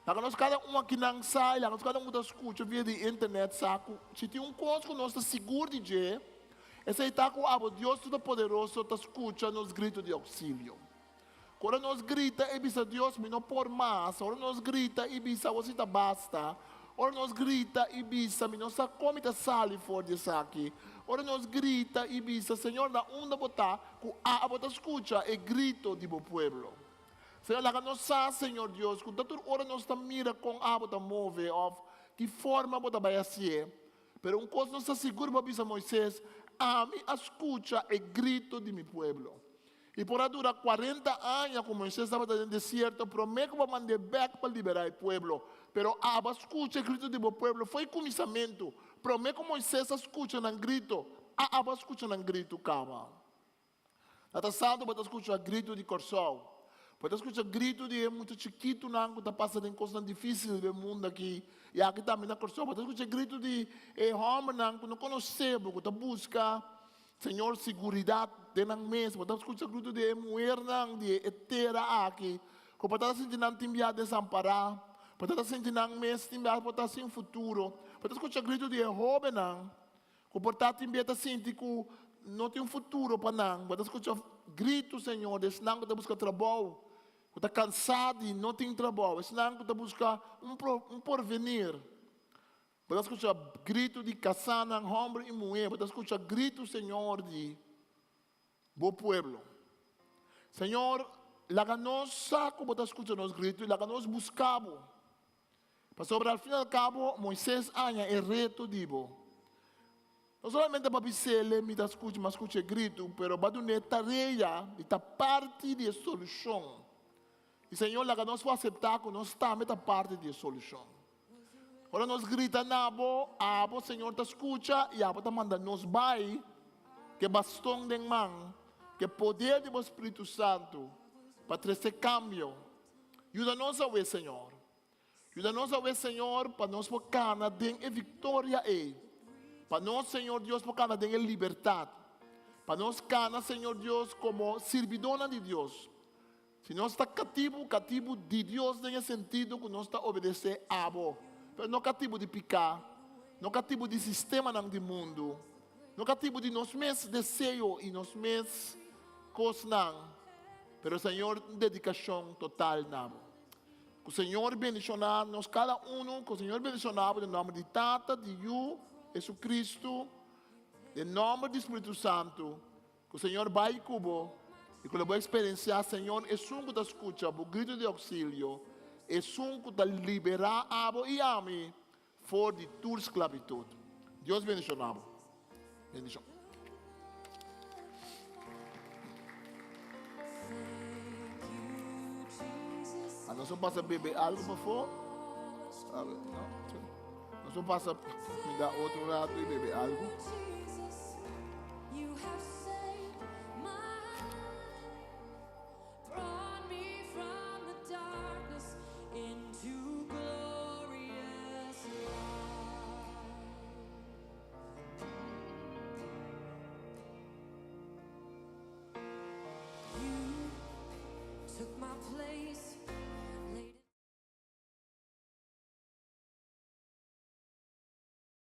Laga nos kada un akinan sa i laga nos kada un ku ta skucha via di internet sa ku si tin un kos ku nos ta sigur di dje, esei ta ku abo Dios Todopoderoso ta skucha nos grito di ousilio. Ora nos grita i bisa Dios mi no por mas, ora nos grita i bisa awor si ta basta, ora nos grita i bisa mi no sa kon mi ta sali for di esaki, ora nos grita i bisa Señor na unda bo ta ku abo ta skucha e grito di bo pueblo. Señor laga nos sa Señor Dios ku ta tur ora nos ta mira kon abo ta move òf ki forma bo ta bai hasié, pero un kos nos ta sigur bo a bisa Moises, ami a skucha e grito di mi pueblo. I por a dura kuarenta aña ku Moisés tabata den desierto promé ku bo a mand'é bèk pa liberá e pueblo. Pero abo a skucha e gritu di bo pueblo fo'i kuminsamentu. Promé ku Moisés a skucha nan gritu, a abo a skucha nan gritu kaba. Tata Santu, bo ta skucha gritu di Kòrsou. Bo ta skucha gritu di e mucha chikitunan ku ta pasa den kosnan difísil den mundu aki i aki tambe na Kòrsou. Bo ta skucha gritu di e hòmbernan ku no konosé bo, ku ta buska Señor, siguridad den nan mes. Bo ta scucha grito di e muhernan di e tera aki, cu por ta sinti nan tin bia desampara, por ta sinti nan mes tin bia por ta sin futuro. Bo ta scucha grito di e hobennan, cu por ta tin bia ta sinti cu no tin futuro pa nan. Bo ta scucha grito, Señor, di esnan cu ta busca trabou, cu ta cansa di no tin trabou, esnan cu ta busca un porvenir. Bo ta skucha gritu di kasánan, hòmber i muhé. Bo ta skucha gritu, Señor, di Bo pueblo. Señor, laga nos sa ku Bo ta skucha nos gritu i laga nos buska Bo. Pasobra al fin i al kabo, Moisés a haña e reto di Bo. No solamente pa bis'é, Mi ta skucha, mi a skucha e gritu, pero bo a dun'é tarea di ta parti di e solushon. I Señor, laga nos por aseptá ku nos tambe ta parti di e solushon. Ora nos grita na bo, abo, Señor, ta skucha i abo ta manda nos bai ku e baston den man, ku e poder di bo Spiritu Santu pa trese kambio. Yuda nos awe, Señor. Yuda nos awe, Señor, pa nos por kana den e viktoria ei. Pa nos, Señor Dios, por kana den e libertat. Pa nos kana, Señor Dios, komo sirbidónan di Dios. Si nos ta katibu, katibu di Dios den e sentido ku nos ta obedesé abo, pero no katibu di piká, no katibu di sistemanan di mundu, no katibu di nos mes deseo i nos mes kosnan, pero Señor un dedikashon total na bo. Ku Señor bendishoná nos kada unu, ku Señor bendishoná bo den nòmber di Tata, di Yu, Jesucristo, den nòmber di Spiritu Santu. Ku Señor bai ku bo i ku lo bo eksperensiá Señor esun ku ta skucha bo gritu di oksilio, esun ku ta liberá abo i ami for di tur sklabitut. Dios bendishoná bo. Bendishon. A nos un pasa bebe algo pafó? A ver, no? Nos un pasa miga otro rato i bebe algo?